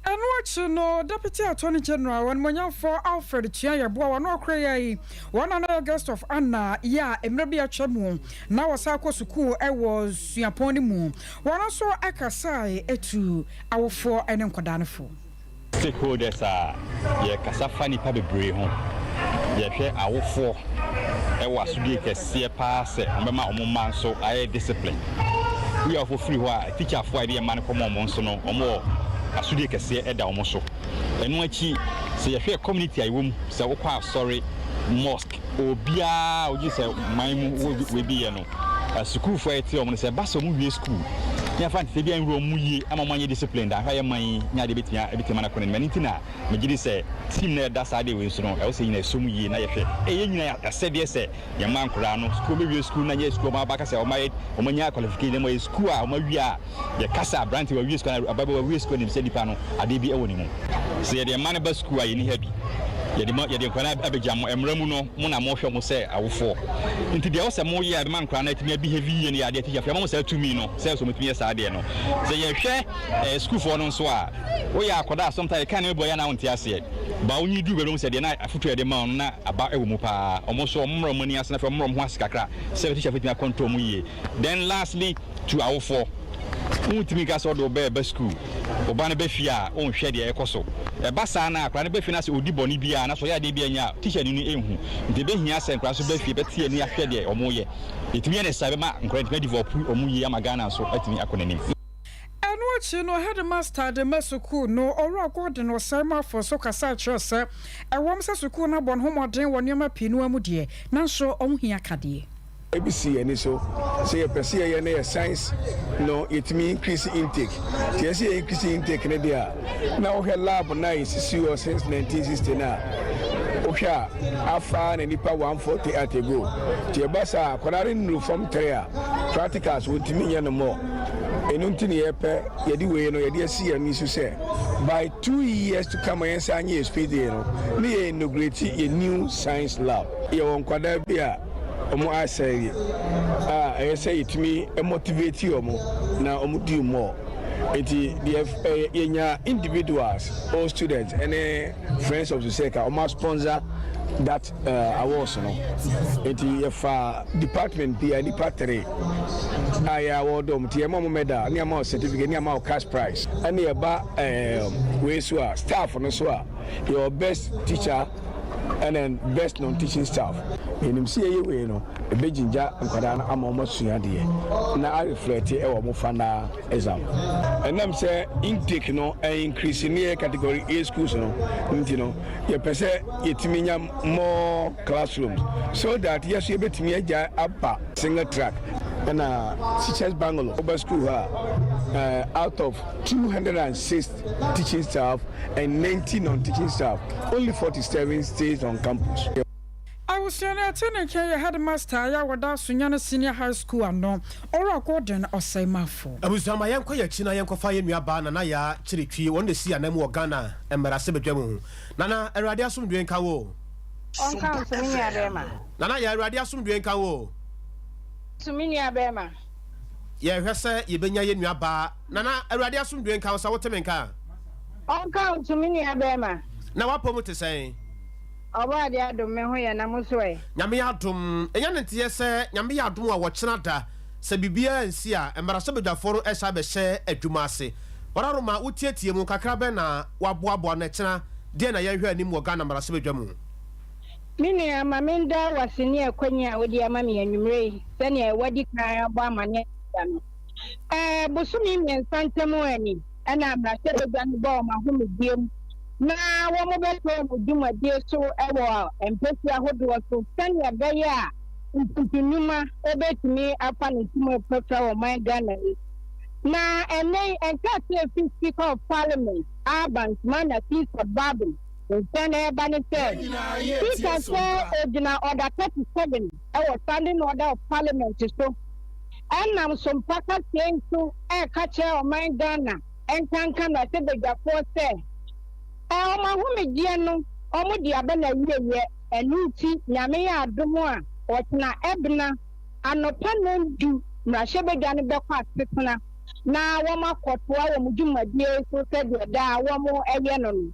Ɛno akyi no, Deputy Attorney General, Onimuonyamfoɔ Alfred Tua Yeboah, wɔn ɔkora yi yi, wɔn na na yɛ guest of honour yi a mmerɛ bi atwa mu na wɔsan kɔ sukuu wɔ suapɔn no mu. Wɔn nso kasae tu awofoɔ ne nkwadaa no fo. Stakeholders a yɛkasa fa nnipa bebree ho. Yɛhwɛ awofoɔ wɔ asodie kɛseɛ paa sɛ wɔbɛma wɔn mma nso ayɛ discipline. Woyi awofoɔ firi hɔ a, tikyafoɔ a yɛde yɛn mma no kɔma wɔn nso no, wɔwɔ asodie kɛseɛ da wɔn so. Ɛno akyi, sɛ yɛhwɛ community a yɛwɔ mu, sɛ wokɔ asɔre, mosque, obiara a wogye sɛ man mu wɔ wei bi yɛ no, asukuufoɔ a yɛte wɔn no, sɛ ɛba sɛ wɔwie sukuu na yɛmfa ntetee bi anwura wɔn mu yie ama wɔanyɛ disciplined a, ahwɛ a yɛn man yi nyɛ adeɛ bɛtumi ɛbɛtumi ama no akɔ n'anim. Ɛno nti na megye di sɛ team no a ɛda saa adeɛ wei so no, ɛwɔ sɛ yɛn nyinaa yɛsɔ mu yie na yɛhwɛ. Ɛyɛ yɛn nyinaa asɛdeɛ sɛ yɛn mma nkwadaa no, sukuu wɔbɛwie sukuu na nyɛ sukuu a wɔaba aka sɛ wɔayɛ wɔanya qualification na mmom ɛyɛ sukuu a wɔawie a yɛka sɛ aberanteɛ wawie sukuu anaa ababaawa wawie sukuu a nim sɛ nipa no adeɛ bi wɔ ne mu. Sɛ yɛde mma no ba sukuu a yɛnni ha bi. Yɛde mo yɛde nkwadaa no abɛgya mo. Mmara mu no, mo na mohwɛ wɔn sɛ awofoɔ. Nti deɛ ɛwɔ sɛ moyɛ a ɛbɛma nkwadaa no atumi abehave yie no yɛ adeɛ tikyafoɔ yɛama mo saa tumi no sɛ sɛ wɔtumi yɛ saa adeɛ no. Sɛ yɛhwɛ eh, sukuufoɔ no nso a, woyɛ akwadaa a sometimes yɛka nneɛma bi wɔ yɛ a na wonte aseɛ. Ba wonyi duru baabi a wohu sɛ deɛ na afotuo a yɛde ma wɔn no na aba wɔ mu paa. Wɔn nso wɔmmrɛ wɔn ani ase na afei wɔmmrɛ wɔn ho ase kakra sɛ tikyafoɔ bɛtumi akɔntrol wɔn yie. Then lastly to awofoɔ, wontumi nka sɛ wode wo ba reba sukuu, wo ba no ba fie a wonhwɛ deɛ ɛrekɔ so. Ɛba saa no a, akwadaa no ba fie na sɛ ɔdi bɔne bi a anaasɛ ɔyɛ adeɛ bi a ɛnyɛ a, tikyani no nhu. Nti ɛbɛhia sɛ nkwadaa nso ba fie bɛte ani ahwɛ deɛ wɔreyɛ. Yɛtumi yɛ no saa a, ɛbɛma nkwadaa no atumi adevelop wɔn yie ama Ghana nso atumi akɔ n'anim. Ɛno akyi no, Headmaster de ma sukuu no, Owura Gordon Osei Marfo nso kasae kyerɛɛ sɛ ɛwom sɛ sukuu no abɔ ne ho mmɔden wɔ nneɛma pii no ara mu deɛ, nanso wɔhia akadeɛ. Ebi si yɛn ani so sɛ yɛpɛ sɛ yɛyɛ na yɛ science no yɛtumi increase intake. Nti yɛsɛ yɛ increase intake no deɛ a, na wohwɛ lab no a yɛsisi hɔ since 1960 no a, wohwɛ a afa na nipa 140 at a go. Nti ɛba saa a, akwadaa no nnuru form 3 a, practicals wɔntumi nyɛ no more. Ɛno nti na yɛpɛ yɛde wei no yɛde asi yɛn ani so sɛ by 2 years to come a yɛnsan nyɛ yɛ speed day no, ne yɛ inaugurate yɛ new science lab. Yɛwɔ nkwadaa bi a wɔn asɛe a ɛyɛ sɛ yɛtumi motivate wɔn na wɔn do more. Nti deɛ yɛnya individuals or students ɛne friends of SUSEC a wɔn sponsor that awards no. Nti yɛfa department bi a nipa three a yɛ award wɔn. Nti yɛma wɔn medal ne yɛma wɔn certificate ne yɛma wɔn cash prize. Ɛne yɛba wei so a staff no so a yɛwɔ best teacher and then best non-teaching staff. Yɛnim sɛ yɛyɛ wei no ɛbɛgyingya nkwadaa no ama wɔn asua adeɛ na areflect ɛwɔ wɔn final exam. Ɛnam sɛ intake no increase ne yɛ category A schools no nti no, yɛpɛ sɛ yɛtumi nya more classrooms so that yɛso yɛbɛtumi agya aba single track. Ɛna teachers bungalow woba school hɔ a, out of 206 teaching staff and 90 non-teaching staff, only 47 stays on campus. Abusua no ɛte ne nkyɛn yɛ headmaster a wɔda Sunyani Senior High School ano, Owura Gordon Osei Marfo. Abusua, ma yɛnkɔ yɛn akyi na yɛnkɔfa yɛn nua baa Nana Yaa Kyeretwi, wɔn na esi anan mu wɔ Ghana mmarahyɛbadwa mu. Nana, Awurade asomdwoe nka wo. Ɔnka wo nso, me nua bɛrima. Nana Yaa, Awurade asomdwoe nka wo. So me nua bɛrima. Yɛhwɛ sɛ yɛbɛnya yɛn nua baa Nana, Awurade asomdwoe nka wo sɛ wote me nka. Ɔnka wo nso, me nua bɛrima. Na w'apɔ mu te sɛn? Ɔbɔ ade adom, me ho yɛ, na mo so ɛ? Nyame adom, ɛnyɛ ne nteɛ sɛ Nyame yɛ adom a wɔkyena da, sɛ biribiara ansi a, mmarahyɛbadwafoɔ no ɛsan bɛhyɛ adwuma ase. Ɔraroma, wo tietie mu kakra bɛn na waboaboa no ɛkyena, deɛn na yɛnhwɛ anim wɔ Ghana mmarahyɛbadwa mu? Me nua, ma menda wo ase ne akwanya a wode ama me anwummere yi sɛnea woadi kan abɔ amanneɛ dada no. Ɛɛ, bosome 3 ntam ani na mmarahyɛbadwa no bɔɔ wɔn ahomegyeɛ mu na wɔbɛtoa wɔn dwumadie so wɔ mpasua ahodoɔ so sɛnea ɛbɛyɛ a ntuntun nnwuma bɛtumi afa ne ntoma afirafira wɔ ɔman Ghana yi. Na ɛnnɛ yi, nkrataa a ɛfiri Speaker of Parliament, Alban Sumana Kingsford Bagbin. Nsɛm no reba ne sɛ, Speaker sɛ ogyina Order 37 wɔ Standing Order of Parliament so nam sompa kaseɛ yi so reka kyerɛ ɔman Ghana nkanka mmarahyɛbadwafoɔ sɛ wɔn ahomegyeɛ no wɔn de aba n'awieɛ, ɛno nti Nyame yɛ adom a ɔkyena Ɛbena anɔpa nnɔndu mmarahyɛbadwa no bɛkɔ asetena na wɔakɔtoa wɔn dwumadie so sɛdeɛ daa wɔyɛ no no.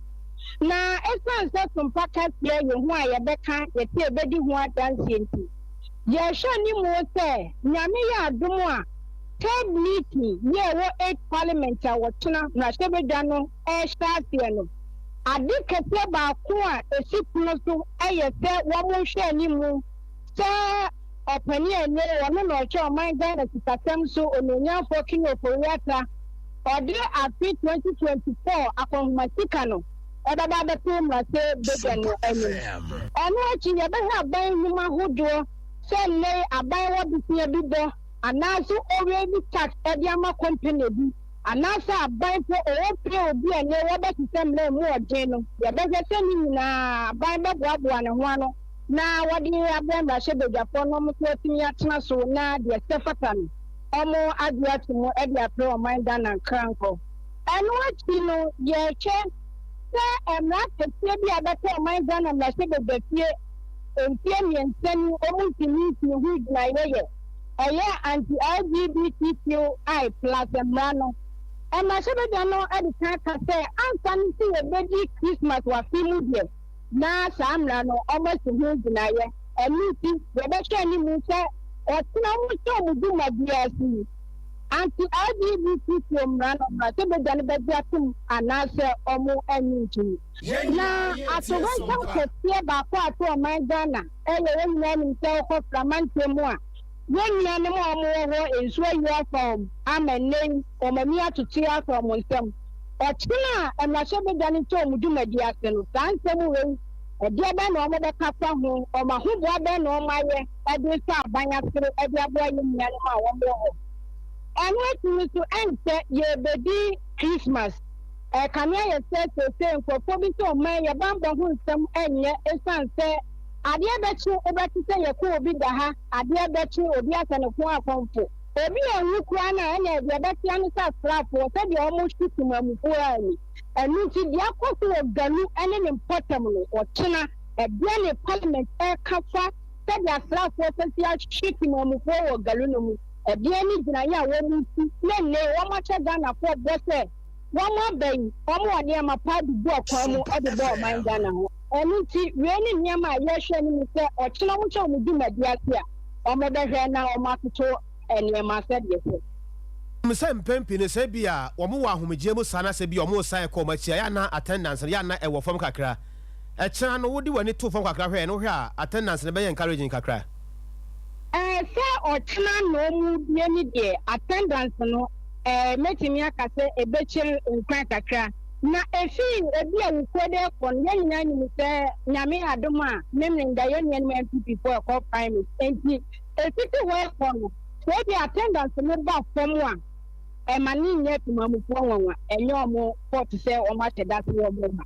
Na ɛsiane sɛ sompa kaseɛ yɛ ho a yɛbɛka, yɛte yɛbɛdi ho adanseɛ nti, yɛrehwɛ animuo sɛ Nyame yɛ adom a, third meeting yi a ɛwɔ Eighth Parliament a wɔkyena mmarahyɛbadwa no rehyɛ aseɛ no, ade kɛseɛ baako a ɛsi pono so yɛ sɛ wɔrehwɛ animu sɛ Ɔpanin a ɛnnɛ yi ɔno na ɔhwɛ ɔman Ghana sikasɛm so, Onuonyamfoɔ King Ofori-Atta, ɔde afe 2024 akɔnhoma sika no bɛba abɛto mmarahyɛ badwa no anim. Ɛno akyi yɛbɛhwɛ aban nnwuma ahodoɔ sɛ nnɛ yi aban wɔ bosea bi bɔ anaase ɔwɛvi tax de ama company bi anaasɛ aban mpo ɔɔpɛ obi a nnɛ wɔbɛsesɛ mmara a ɛmu ɔden no, yɛbɛhwɛ sɛ ne nyinaa aban bɛboaboa ne ho ano na wɔde abrɛ mmarahyɛbadwafoɔ na wɔn nso atumi atena so na deɛ ɛsɛ fata no wɔn agye ato mu de aprɛ ɔman Ghana nkrankɔ. Ɛno akyi no yɛrehwɛ sɛ mmara kɛseɛ bi a ɛbɛtɔ ɔman Ghana mmarahyɛbadwafie mfeɛ mmiɛnsa ni wɔn ntumi nsii ho gyinaeɛ yɛ ɛyɛ anti-LGBTQI plus mmara no. Mmarahyɛbadwa no de kan aka sɛ ansa ne sɛ yɛbɛdi Christmas wɔ afe mu deɛ, na saa mmara no wɔasi ho gyinaeɛ. Ɛno nti, yɛbɛhwɛ anim sɛ ɔkyena wɔhyɛ wɔn dwumadie ase yi, anti-LGBTQ mmara no, mmarahyɛbadwa no bɛgye atom anaasɛ wɔnnye ntom. Na atoyerɛnkyɛm kɛseɛ baako a ato ɔman Ghana yɛ yɛn nyinaa nim sɛ wokɔ Framanteɛ mu a, yɛn nuanom a wɔwɔ hɔ nsuo ayiri afa wɔn ama nnɛ yi wɔn ani atoto afa wɔn nsam. Ɔkyena a mmarahyɛbadwa no nhyɛ wɔn dwumadi ase no, saa nsɛm wei, ɛdeɛ bɛn na wɔbɛka afa ho? Wɔn ahoboa bɛn na wɔayɛ de resɔ aban asere de aboa yɛn nuanom a wɔwɔ hɔ? Ɛno akyi no nso, ɛnkyɛ yɛrebɛdi Christmas. Ɛrekame ayɛ sɛ seesei nkurɔfoɔ bi sɛ ɔman yɛ bammɔ ho nsɛm nyɛ ɛsiane sɛ adeɛ bɛkye wobɛte sɛ yɛko obi da ha, adeɛ bɛkye obi asɛ ne ko akɔmfo. Obi anwu koraa no a, ɛnna deɛ ɛbɛtea ne sɛ asraafoɔ, sɛdeɛ wɔhwe temammufoɔ ara ni. Ɛno nti, deɛ akɔ so wɔ Galu ne ne mpɔtam no, ɔkyena, ɛdeɛn ne Parliament reka fa sɛdeɛ asraafoɔ sɛsi ahwe temammufoɔ wɔ Galu no mu? Ɛdeɛn ne gyinaeɛ a wɔresi na nnɛ yi wɔahyɛ Ghanafoɔ bɔ sɛ wɔn aba yi, wɔwɔ nneɛma pa de gu akwan mu de bɔ ɔman Ghana ho? Ɛno nti, wei ne nneɛma a yɛrehwɛ anim sɛ ɔkyena wɔhyɛ wɔn dwumadi ase a, wɔbɛhwɛ na wɔatoto nneɛma sɛdeɛ ɛsɛ. Nim sɛ mpɛn pii no sɛ ebia wɔn wɔ ahomegyeɛ mu saa na sɛ ebia wɔn resan kɔ wɔn akyi a, ɛyɛ a na attendance no yɛ a na ɛwɔ fam kakra. Ɛkyena no wode w'ani to fam kakra hwɛ no wohwɛ a attendance no bɛyɛ encouraging kakra. Ɛɛ sɛ ɔkyena na wɔn rebue no deɛ attendance no ɛɛ mɛtumi aka sɛ ɛbɛkyɛ nkran kakra. Na efi ebi a wukuo de rekɔ no, yɛn nyinaa nim sɛ Nyame adom a, Memenda yɛn nuanom NPP foɔ ɛkɔ primaries. Enti efiti hɔ rekɔ no, sɛ ebi attendance no ba fam a, ɛma no nyɛ Temamufoɔ nwanwa, ɛnyɛ wɔn fault sɛ wɔn ahyɛ da sɛ wɔn reba.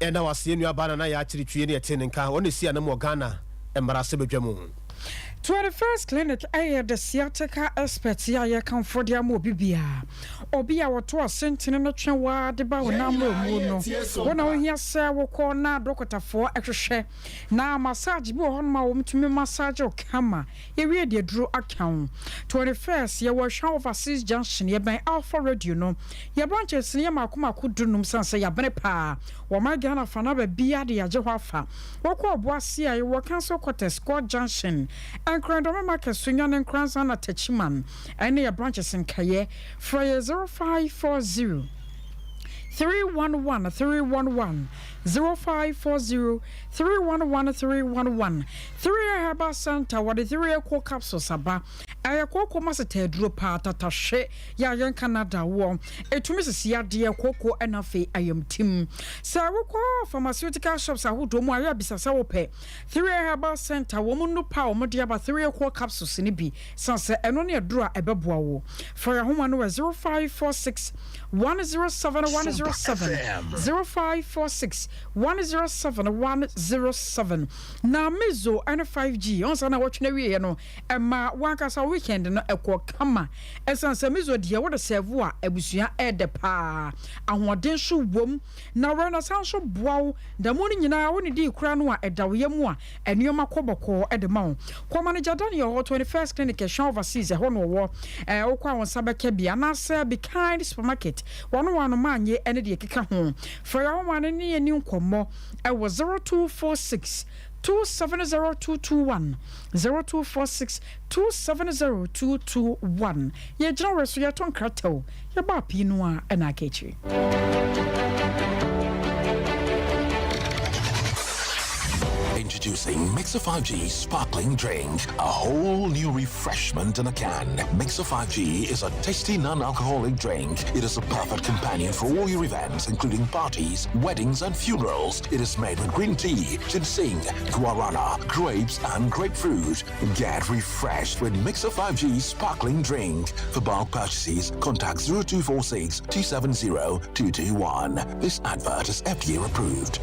Yɛda wo ase yɛn nua baa Nana Yaa Akyiri Twie ne yɛtee ne nka, ɔno na ɛsi anam wɔ Ghana mmarahyɛbadwa mu. 21st Clinic yɛ the sciatica expert yi a yɛkamfo de ama obi biara. Obi a wɔto asentene no twe wo ara de ba wo nan mmerɛmuo no, wo na wohia sɛ wokɔ na adɔkotafoɔ hwehwɛ. Na massage bi wɔ hɔnom a wɔtumi massage wo kama. Yɛwie de aduro aka wo. 21st, yɛwɔ Ahwea Overseas Junction, yɛbɛn Alpha Radio no. Yɛn branches no yɛ mmaako mmaako dunum sane sɛ yɛabene paa. Wɔma Ghana fa no aba biara de yɛagye hɔ afa. Wokɔ Obuasi a, yɛwɔ Council Quarters, Court Junction, Nkran Dɔme Market, Sunyani, Nkoranza na Techiman. Ɛne yɛ branches nkaeɛ. Frɛ yɛ 0540 311 311, 0540 311 311. 3A Herbal Centre, wɔde 3A Cold Capsules aba. Ɛyɛ kooko maseta aduro paa tatahwe yɛ a yɛnka no ada woɔ. Ɛtumi sisi yadeɛ, kooko ɛna afei ayamtim. Sɛ wokɔ pharmaceutical shops ahodoɔ mu a yɛ a bisa sɛ wopɛ Three Herbal Centre wɔn nnupa a wɔde aba Three Core Capsules no bi sane sɛ ɛno ne aduro a ɛbɛboa wo. Frɛ yɛn ahoma no wɔ 0546 107 107, 0546 107 107. Na Mizo ne 5G, ɔn sɛ na wɔtwe no awieɛ no, ɛma wankasa weekend no ɛkɔ kama. Ɛsiane sɛ Mizo deɛ wode sɛvo a abusua ɛɛdɛ paa, ahoɔden nso wom, na wɛn asan nso boa wo. Da mu no nyinaa wo ne dii kora no a ɛda wo yam a, nneɛma kɔ bɔkɔɔ de ma wo. Kɔ Manager Daniel hɔ, 21st Clinic, Ɛhwɛn Overseas, ɛhɔ na ɔwɔ. Ɛɛ wokɔ a wo nsa bɛka bi. Anaasɛ Be Kind Supermarket, wɔn wɔ anomaanye ne deɛ ɛkeka ho. Frɛ yɛn ahoma no ne yɛn nni nkɔmmɔ wɔ 0246 270 221, 0246 270 221. Yɛgyina werɛ so yɛto nkrataw, yɛbɔ apii no a na aka akyiri. Introducing Mixer 5G Sparkling Drink, a whole new refreshment in a can. Mixer 5G is a tasty non-alcoholic drink. It is a perfect companion for all your events, including parties, weddings, and funerals. It is made with green tea, ginseng, guarana, grapes, and grapefruit. Get refreshed with Mixer 5G Sparkling Drink. For bulk purchases, contact 0246 270 221. This advert is FDA approved.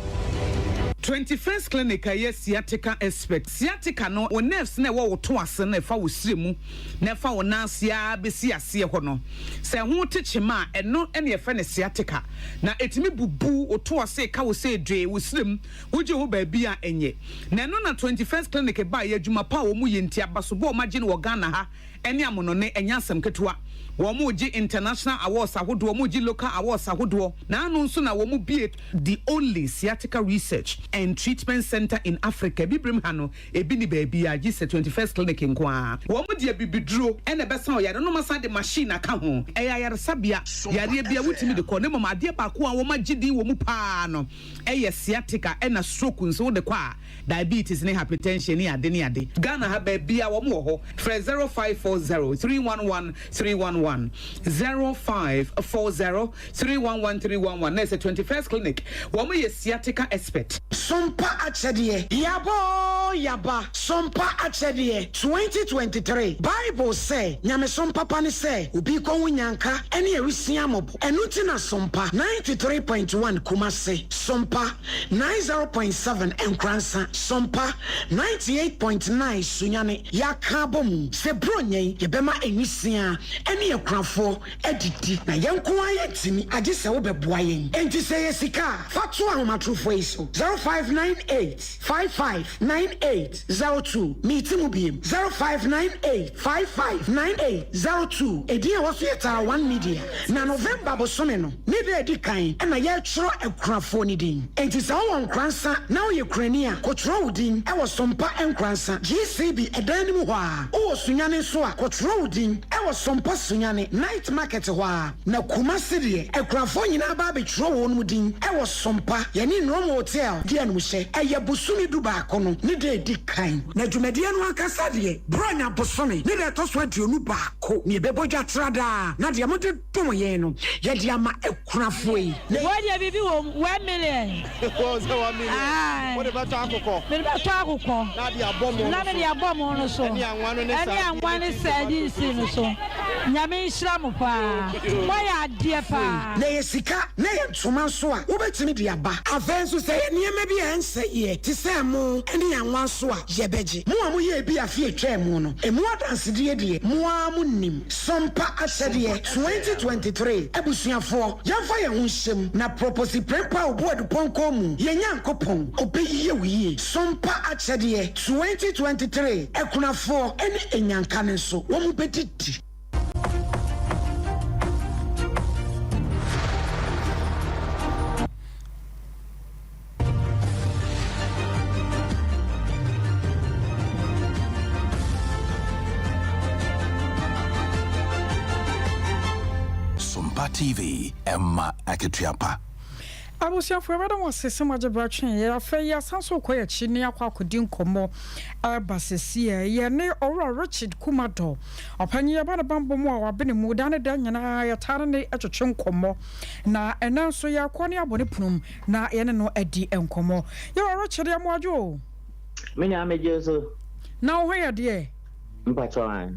21st Clinic a ɛyɛ sciatica expert. Sciatica no, wo nerves no a ɛwɔ wo to ase no a ɛfa wo srɛ mu na ɛfa wo nan ase ara bɛsi aseɛ hɔ no, sɛ ɛho te kyema a, ɛno na yɛfrɛ no sciatica. Na ɛtumi bubu wo to ase, ka wo sɛ dwee, wo srɛ mu, wogye ho baabi a ɛnyɛ. Na ɛno na 21st Clinic baeɛ, adwuma pa a wɔyɛ nti, abasobɔ a wɔagye no wɔ Ghana ha ne amonone, ɛnyɛ asɛm ketewa. Wɔregye international awards ahodoɔ, wɔregye local awards ahodoɔ, na ano nso na wɔbue the only sciatica research and treatment centre in Africa. Abibirem ha no, ebi nni baabiara gye sɛ 21st Clinic nko ara. Wɔde abibiduro na ɛbɛsa ɔyare no, na wɔasan de machine aka ho. Ɛyɛ ayaresabea, yareɛ biara wotumi de kɔ, na mmom adeɛ baako a wɔagye din wɔ mu pa ara no yɛ sciatica ɛna stroke nso wode kɔ a, diabetes ne hypertension ne ade ne ade. Ghana ha baabiara wɔn wɔ hɔ. Frɛ 0540 311 311, 0540 311 311 na ɛsɛ 21st Clinic. Wɔn yɛ sciatica expert. Sompa akyɛdeɛ, Yaba oo yaba, Sompa akyɛdeɛ, 2023 Bible sɛ, Nyamesom papa ne sɛ obi rekɔhu nyanka ne awisiaa mmɔbɔ. Ɛno nti na Sompa 93.1 Kumasi, Sompa 90.7 Nkoransa, Sompa 98.9 Sunyani, Yɛaka abɔ mu sɛ Buronya yi yɛbɛma nwisiaa ne akunafoɔ adidi. Na yɛn nko ara yɛntumi, agye sɛ wobɛboa yɛn. Enti sɛ ɛyɛ sika a, fa to ahomatorofoɔ yi so, 0598 55 9802. Meti mu biem, 0598 55 9802. Edin a ɛwɔ so yɛ Tara One Media. Na November bosome no ne da a ɛdi kan na yɛretwerɛ akunafoɔ no din. Enti sɛ wowɔ Nkoransa na woyɛ kurani a, kɔtwerɛ wo din wɔ Sompa Nkoransa, GCB ɛdan no mu hɔ ara. Wowɔ Sunyani nso a, kɔtwerɛ wo din wɔ Sompa Sunyani, Night Market hɔ ara. Na Kumasi deɛ, akunafoɔ nyinaa ba abɛtwerɛ wɔn din wɔ Sompa, yɛne Nrom Hotel di animhyɛ. Ɛyɛ bosome dubaako no ne da a ɛdi kan. Na dwumadie no ankasa deɛ, Buronya bosome ne da a ɛtɔ so 21. Ko, na yɛbɛbɔ dwa tra daa, na deɛ mode dom yɛn no, yɛde ama akunafoɔ yi. Wei deɛ biribi wɔ mu, 1 million. Wɔn sɛ 1 million. Aye. Wode bɛtɔ akokɔ. Mede bɛtɔ akokɔ. Na de abɔ mo no so. Na mede abɔ mo no so. Ɛne anwa no ne Ɛne anwa ne sardines no so. Nyame nhyira mo paa. Moayɛ adeɛ paa. Na ɛyɛ sika, na ɛyɛ ntoma nso a, wobɛtumi de aba. Afei nso, sɛ ɛyɛ nneɛma bi a ɛnsɛeɛ te sɛ ɛmo ne anwa nso a, yɛbɛgye. Mo a moyɛɛ bi afe a ɛtwaa mu no, emu adansedie deɛ, mo ara monim. Sompa Akyɛdeɛ 2023 Abusuafoɔ, yɛmfa yɛn ho nhyɛ mu na Proposi Prempeh a ɔbu adupɔnkɔ mu, yɛn Nyankopɔn, ɔbɛyie wo yie. Sompa Akyɛdeɛ 2023 Akunafoɔ ne anyanka no nso, wɔbɛdidi. Sompa TV, ɛma akatua pa. Abusuafo, yɛbɛda mo ase sɛ moagye berɛ atwɛn yɛn. Afei yɛasan nso rekɔ yɛn akyi ne akɔ akɔdi nkɔmmɔ ɛreba seesei. Yɛne Owura Richard Kumador, ɔpanyin yɛba ne bammɔ mu a wabene mu da ne da nyinaa, yɛtaa ne no twetwe nkɔmmɔ. Na ɛnnɛ nso yɛrekɔ ne abɔ ne pono mu na yɛne no adi nkɔmmɔ. Yɛwura Richard, yɛ mo adwo o. Me nua megye wo so. Na wo ho yɛ deɛ? Mpakyɛw ae.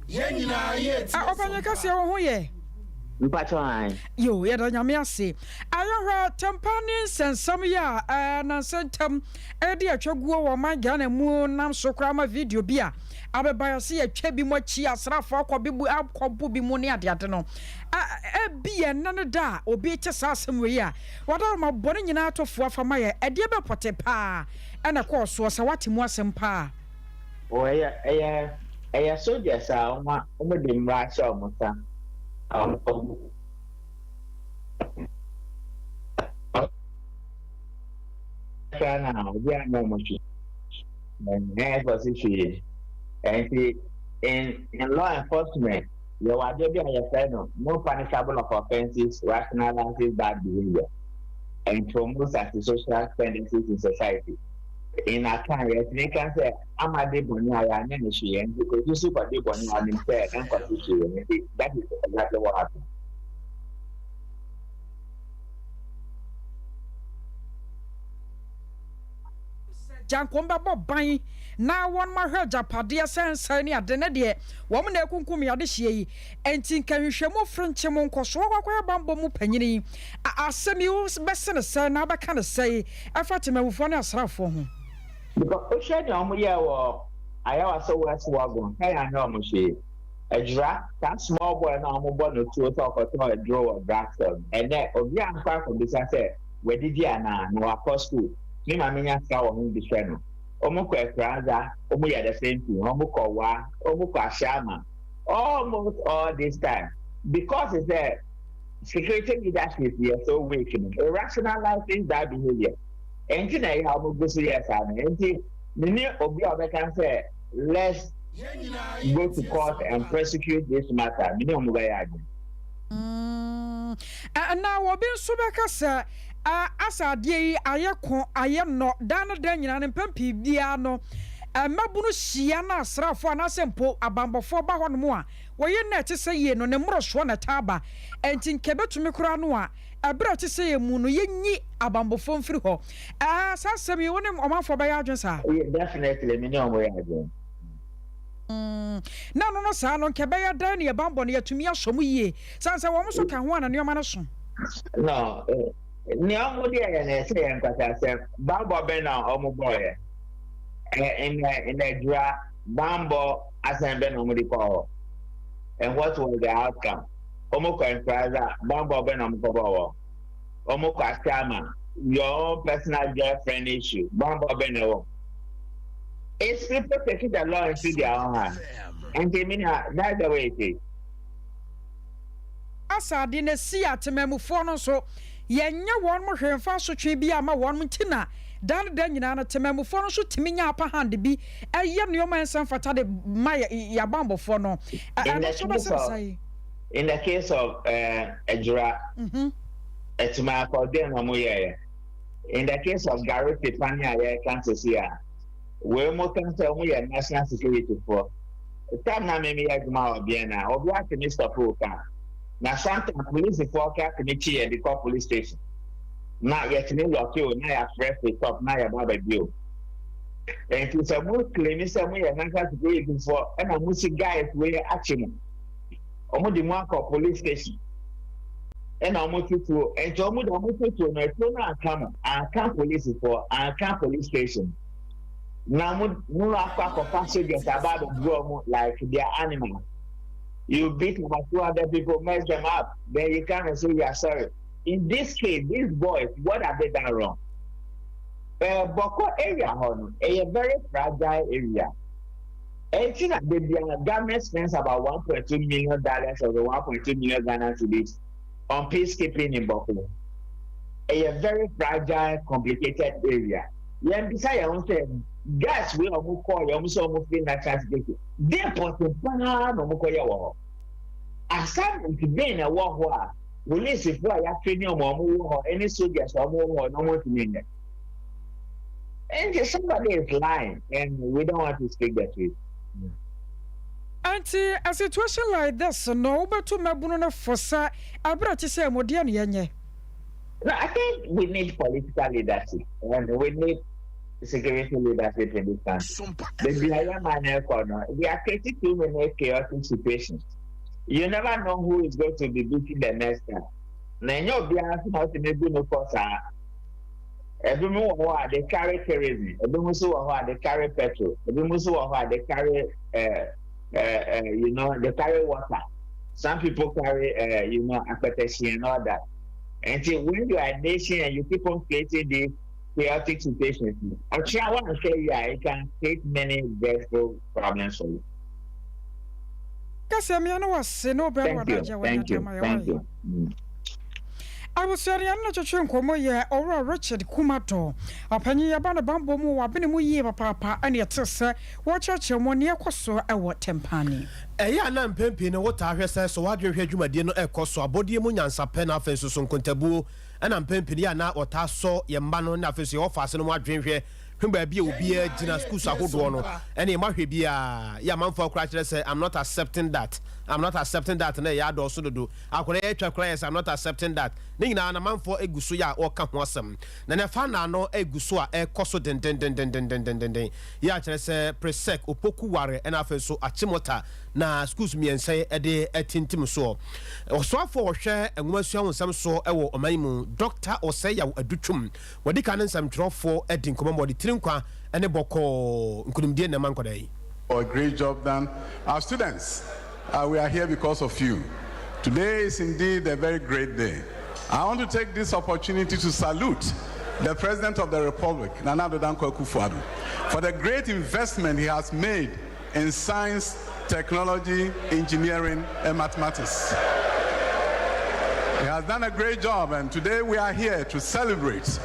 Yɛn nyinaa yɛ tie Ɔpanyin kɛseɛ wo ho yɛ? Mpakyɛw ae. Yoo yɛda Nyame ase. Ayɛhwɛ Tempa ne nsɛnsɛm yi a ɛɛ nansa ntam ɛde atwa guo wɔ ɔman Ghana mu nam so koraa ma video bi a abɛba yɛse yɛtwa bi mu akyi asraafoɔ akɔ bi mu akɔ bo bi mu ne adeade no ɛbi ɛnnɛ ne da a obi te saa asɛm wei a wadaroma bɔ ne nyinaa to foa fa ma yɛ ɛdeɛ bɛ pɔte paa ɛna ɛkɔɔ soɔ sɛ wate mu asɛm paa. Oh ɛyɛ ɛyɛ ɛyɛ soldiers a wɔn a wɔn de mmara ahyɛ wɔn nsa a wɔn kora na obi anyɛ wɔn hwee ɛyɛ kɔsi hwee ɛnti in in law enforcement yɛwɔ adeɛ bi a yɛfrɛ no no punishable of offences rationalizes bad behavior and promotes antisocial tendencies in society. In Akan, yɛtumi ka sɛ ama de bɔne a yɛanyɛ no hwee, nti Kofi so kɔde bɔne a ɔnim sɛ ɛnkɔto hwee, nti that is exactly what happened. Gyankom bɛbɔ ban na wɔn ahwɛ agyapadeɛ sɛ nsɛe ne ade ne deɛ wɔn na ɛkunkum yɛn adehyeɛ yi. Enti nka nhwehwɛmu frenkye mu nkɔsoɔ akɔ akɔyɛ bammɔ mu panyini yi. A Asɛm yi wo bɛse no sɛn na wobɛka no sɛn ɛfa temanmufoɔ ne asraafoɔ ho? Because wohwɛ nea wɔn yɛɛ wɔ Ayawaso West Wuogon, sɛ yɛanyɛ wɔn hwee. Adwira, saa small boy no a wɔbɔ no tuo sɛ ɔkɔtɔn aduro wɔ drug store no, ɛnnɛ obiara ankɔ akɔbisa sɛ wadidi anaa, na wakɔ school. Me maame nya sika wɔ ho de hwɛ no. Wɔkɔ Akuranza, wɔyɛ the same thing, wɔkɔ Wa, wɔkɔ Ashaiman. Almost all this time, because sɛ security leadership yɛ so weak no, it rationalizes that behavior. Ɛnti na ɛyɛ a wɔn gu so yɛ saa no. Ɛnti mene obi a ɔbɛka sɛ let's go to court and prosecute this matter. Mene wɔn bɛyɛ adwene. Na obi nso bɛka sɛ, Asa adeɛ yi ayɛ ko, ayɛ nnɔ, daa ne daa nyinaa no, mpɛn pii biara no, mmabunu hyia na asraafoɔ anaasɛ mpo abanbɔfoɔ ba hɔnom a, wɔyɛ nna a ɛte sɛ yei no, ne mmorosoɔ na ɛtaa ba. Enti nka ɛbɛtumi koraa no a, ɛberɛ a ɛte sɛ yei mu no, yɛnyi abanbɔfoɔ mfiri hɔ. Ɛɛ, saa asɛm yi, wo ne ɔmanfoɔ bɛyɛ adwene saa? Definitely, me ne wɔn yɛ adwene. Na ɛno no saa no, nka ɛbɛyɛ dɛn na yɛn bammɔ no yɛatumi asɔ mu yie? Sane sɛ wɔn nso ka ho a na nneɛma no so. No, nea wɔn deɛ yɛ no ɛsɛ yɛ nkwaseasɛm. Bammɔ bɛn na wɔn bɔɔyɛ? Ɛ nnɛ nnɛ bammɔ asɛm bɛn na wɔn de kɔɔ hɔ? And what was the outcome? Wɔn kɔ Nkraza, bammɔ bɛn na wɔn kɔbɔɔ hɔ? Wɔn kɔ Ashama, your own personal girlfriend issue, bammɔ bɛn na ɛwɔ? It's people taking the law into their own hands. Nti mi na that's the way it is. Asa ade na esi a temanmufoɔ no nso yɛnyɛ wɔn hwee mfa asotwe biara mma wɔn nti na da ne da nyinaa no temanmufoɔ no nso tumi nya upper hand bi yɛ nneɛma a ɛnsɛ mfata de ma yɛn abanbɔfoɔ no. In Ɛno the nso case wobɛsɛ of sɛn? in the case of Ejura, Atumaako, den na wɔn yɛɛyɛ. In the case of Gary Tepani a yɛreka sisi a, wei mo ka sɛ wɔn yɛ national security foɔ. Time na me meyɛ adwuma wɔ BNI a, obi atumi stop wo car. Na sometimes polisifoɔ ka tumi kye yɛ de kɔ police station. Na yɛtumi lock o, na yɛafrɛ firi top na yɛba abɛbi o. Nti sɛ mo claim sɛ mo yɛ national security foɔ ɛna mo si guys wei akye mo. Wɔn de mo akɔ police station. Ɛna wɔn tutuo. Nti wɔn de wɔn tutuo no, atuo no anka mo, anka polisifoɔ, anka police station. Na mo mo akɔ akɔfa soldiers aba abɛbu wɔn like they are animals. You beat about 200 people, mess them up, then you come and say you are sorry. In this case, these boys, what have they done wrong? Bɔkɔ area hɔ no, ɛyɛ very fragile area. Ɛnti na da biara government spends about 1.2 million dollars or 1.2 million Ghana cedis on peacekeeping in Bɔkɔ. Ɛyɛ very fragile, complicated area. Yɛn bisa yɛn ho sɛ gas wei a wɔn kɔɔ yɛ wɔn sɛ wɔn firi national security den pɔte paa na wɔn kɔ yɛ wɔ hɔ. Assignment bɛn na ɛwɔ hɔ a? Polisifo a yɛatreni wɔn a wɔwɔ hɔ ne soldiers a wɔwɔ hɔ no wɔntumi nyɛ. Nti somebody is lying and we don't want to speak the truth. Nti a situation like this no wobɛtu mmabunu no fo sɛ ɛberɛ a ɛte sɛ mu deɛ na yɛnyɛ? No, I think we need political leadership and we need security leadership in this country. Baabi a yɛn man no rekɔ no, we are creating too many chaotic situations. You never know who is going to be beating the next guy. Na ɛnyɛ obiara nso na ɔtumi bu no kɔ saa. Ebinom wɔ hɔ a they carry kerosene, ebinom nso wɔ hɔ a they carry petrol, ebinom nso wɔ hɔ a they carry uh, uh, uh, you know, they carry water. Some people carry, uh, you know, akpeteshie and all that. And so when you are a nation and you keep on creating these chaotic situations, ɔkyerɛ wa nhwɛ yi a, it can create many dreadful problems for you. Kasa mia no wase ne wobɛ no Thank you, wadagye a wanya thank de you, ama yɛ thank wae. you. Abusua no yɛne no twetwe nkɔmmɔ yɛ Owura Richard Kumador. Ɔpanyin yi aba ne bammɔ mu wɔ wabene mu yie papaapa ɛna yɛtee sɛ wɔrekyerɛkyerɛ mu nea ɛkɔ so wɔ Tempane. Ɛyɛ a na mpɛn pii no wotaa hwɛ sɛ sɛ w'adwene hwɛ dwumadie no ɛkɔ so, abɔdeɛ mu nyansapɛ na afei nso so nkontabuo ɛna mpɛn pii no yɛ a na wɔtaa sɔ yɛn mma no ne afei nso yɛn wɔfaase no mu adwene hwɛ hwɛ baabi a obiara gyina schools ahodoɔ no ɛne yɛn ahwɛ biara yɛ amanfoɔ koraa kyerɛ sɛ I'm not accepting that I'm not accepting that na ɛyɛ adɔɔso dodo akwadaa yɛ atwa koraa yɛ sɛ I'm not accepting that ne nyinaa na amanfoɔ egu so yɛ a wɔka ho asɛm na na ɛfa naano egu so a ɛkɔ so dendendendendendenden yɛ akyerɛ sɛ Presec Opoku Ware ɛna afei nso Achimota na schools mmiɛnsa yi ɛde atintim soɔ. Ɔsoafoɔ a ɔhwɛ nwomasua ho nsɛm soɔ wɔ ɔman yi mu, Dɔkta Osei Yaw Adutwum, wadi kan ne nsɛmtwerɛfoɔ adi nkɔmmɔ ma ɔde tiri nkwa ne bɔkɔɔ nkunimdie na ɛma nkwadaa yi. A great job done. Our students, uh, we are here because of you. Today is indeed a very great day. I want to take this opportunity to salute the President of the Republic, Nana Addo Dankwa Akufo-Addo, for the great investment he has made in science, technology, engineering, and mathematics. He has done a great job, and today we are here to celebrate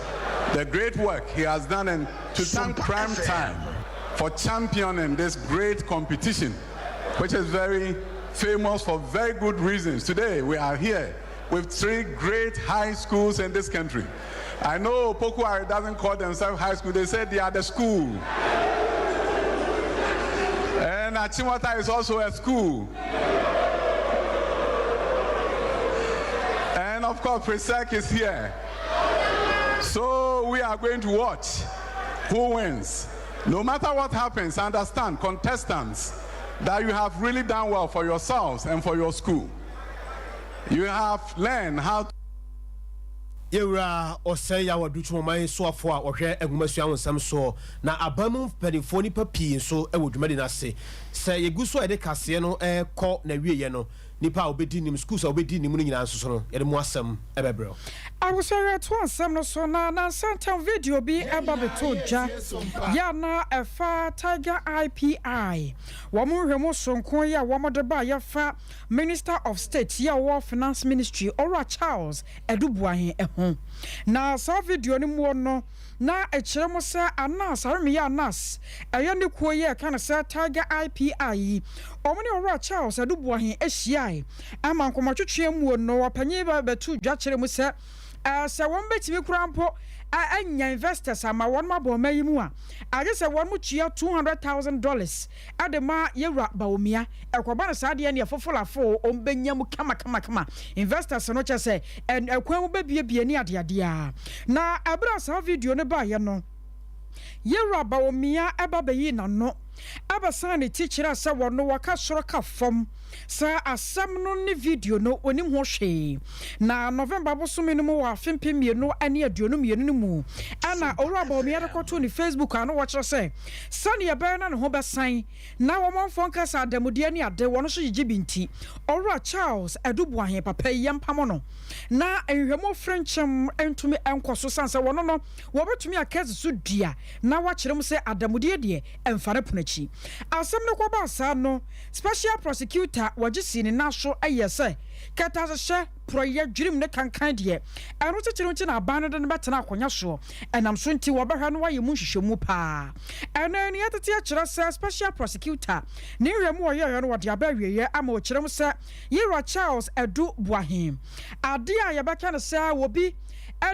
the great work he has done and to thank Prime Time for championing this great competition, which is very famous for very good reasons. Today we are here with three great high schools in this country. I know Opoku Ware doesn't call themselves high school, they say they are the school. And Achimota is also a school. And of course, Presec is here. So we are going to watch who wins. No matter what happens, understand, contestants, that you have really done well for yourselves and for your school. You have learned how to Yɛwura Osei Yaw Adutwum ɔman soafoɔ a ɔhwɛ nwomasua ho nsɛm soɔ na aban mu mpanimfoɔ nnipa pii nso wɔ dwumadi no ase. Sɛ yɛgu so a yɛde kaseɛ no rekɔ n'awieɛ no, nnipa a wɔbɛdi nim, schools a wɔbɛdi nim no nyinaa nso so no, yɛde mu asɛm bɛbrɛ wo. Abusua yɛtoa nsɛm no so na nansa ntam video bi ba bɛtoo dwa yɛ a na ɛfa Tiger Eye PI wɔn nhwɛmu soronko yi a wɔde ba yɛfa Minister of State yi a ɔwɔ Finance Ministry Owura Charles Adu Boahen ho. Na saa video no muo no na ɛkyerɛ mu sɛ Anas Aremeyɛ Anas ɛyɛ ne kuo yi a ɛka no sɛ Tiger Eye PI yi wɔn ne Owura Charles Adu Boahen hyiae ama nkɔmmɔtwetweɛ muo no ɔpanyin ba bɛtoo dwa kyerɛ mu sɛ sɛ wɔn bɛtumi koraa mpo anya investors ama wɔn abɔ ɔman yi mu a agye sɛ wɔn tua $200,000 de ma yɛwura Bawumia. Ɛkɔba no saa deɛ neɛ fofolafo wɔn bɛnya mu kama kama kama. Investors no kyɛ sɛ ɛkwan mu bɛbiebie ne adeadeɛ a. Na ɛberɛ a saa video no baeɛ no, yɛwura Bawumia ɛba bɛyii n'ano ɛbɛsan ne ti kyerɛɛ sɛ wɔno wɔka soro ka fam sɛ asɛm no ne video no wɔnim ho hwee. Na November bosome no mu wɔ afe 2022 no mu ɛna Owura Bawumia de kɔtoo ne Facebook a na wɔkyerɛ sɛ sɛdeɛ ɛbɛyɛ na ne ho bɛsan na wɔmanfoɔ nka sɛ adamudeɛ ne ade wɔn nso gyegye bi nti Owura Charles Adu Boahen papa yi yɛmpamo no na nhwehwɛmu frenkyem ntumi nkɔ so sane sɛ wɔno no wɔbɛtumi aka asi so dua na wakyerɛ mu sɛ adamudeɛ deɛ ɛmfa ne pono akyi. akyi. Asɛm no kɔbaa saa no, Special Prosecutor wɔgye sii ne nan so yɛɛ sɛ kɛtɛasehyɛ, porɔeɛ, dwirim ne kankan deɛ, ɛno titiriw nti na aban no de no bɛtena akonnwa soɔ. Ɛnam so nti wɔbɛhwɛ na wɔayɛ mu nhwehwɛmu paa. Ɛno nea ɛtete akyerɛ sɛ Special Prosecutor ne nhwehwɛmu a ɔyɛeɛ no wɔde aba awieeɛ ama ɔkyerɛ mu sɛ Yerah Charles Adu Boahen. Adeɛ a yɛbɛka ne sɛ obi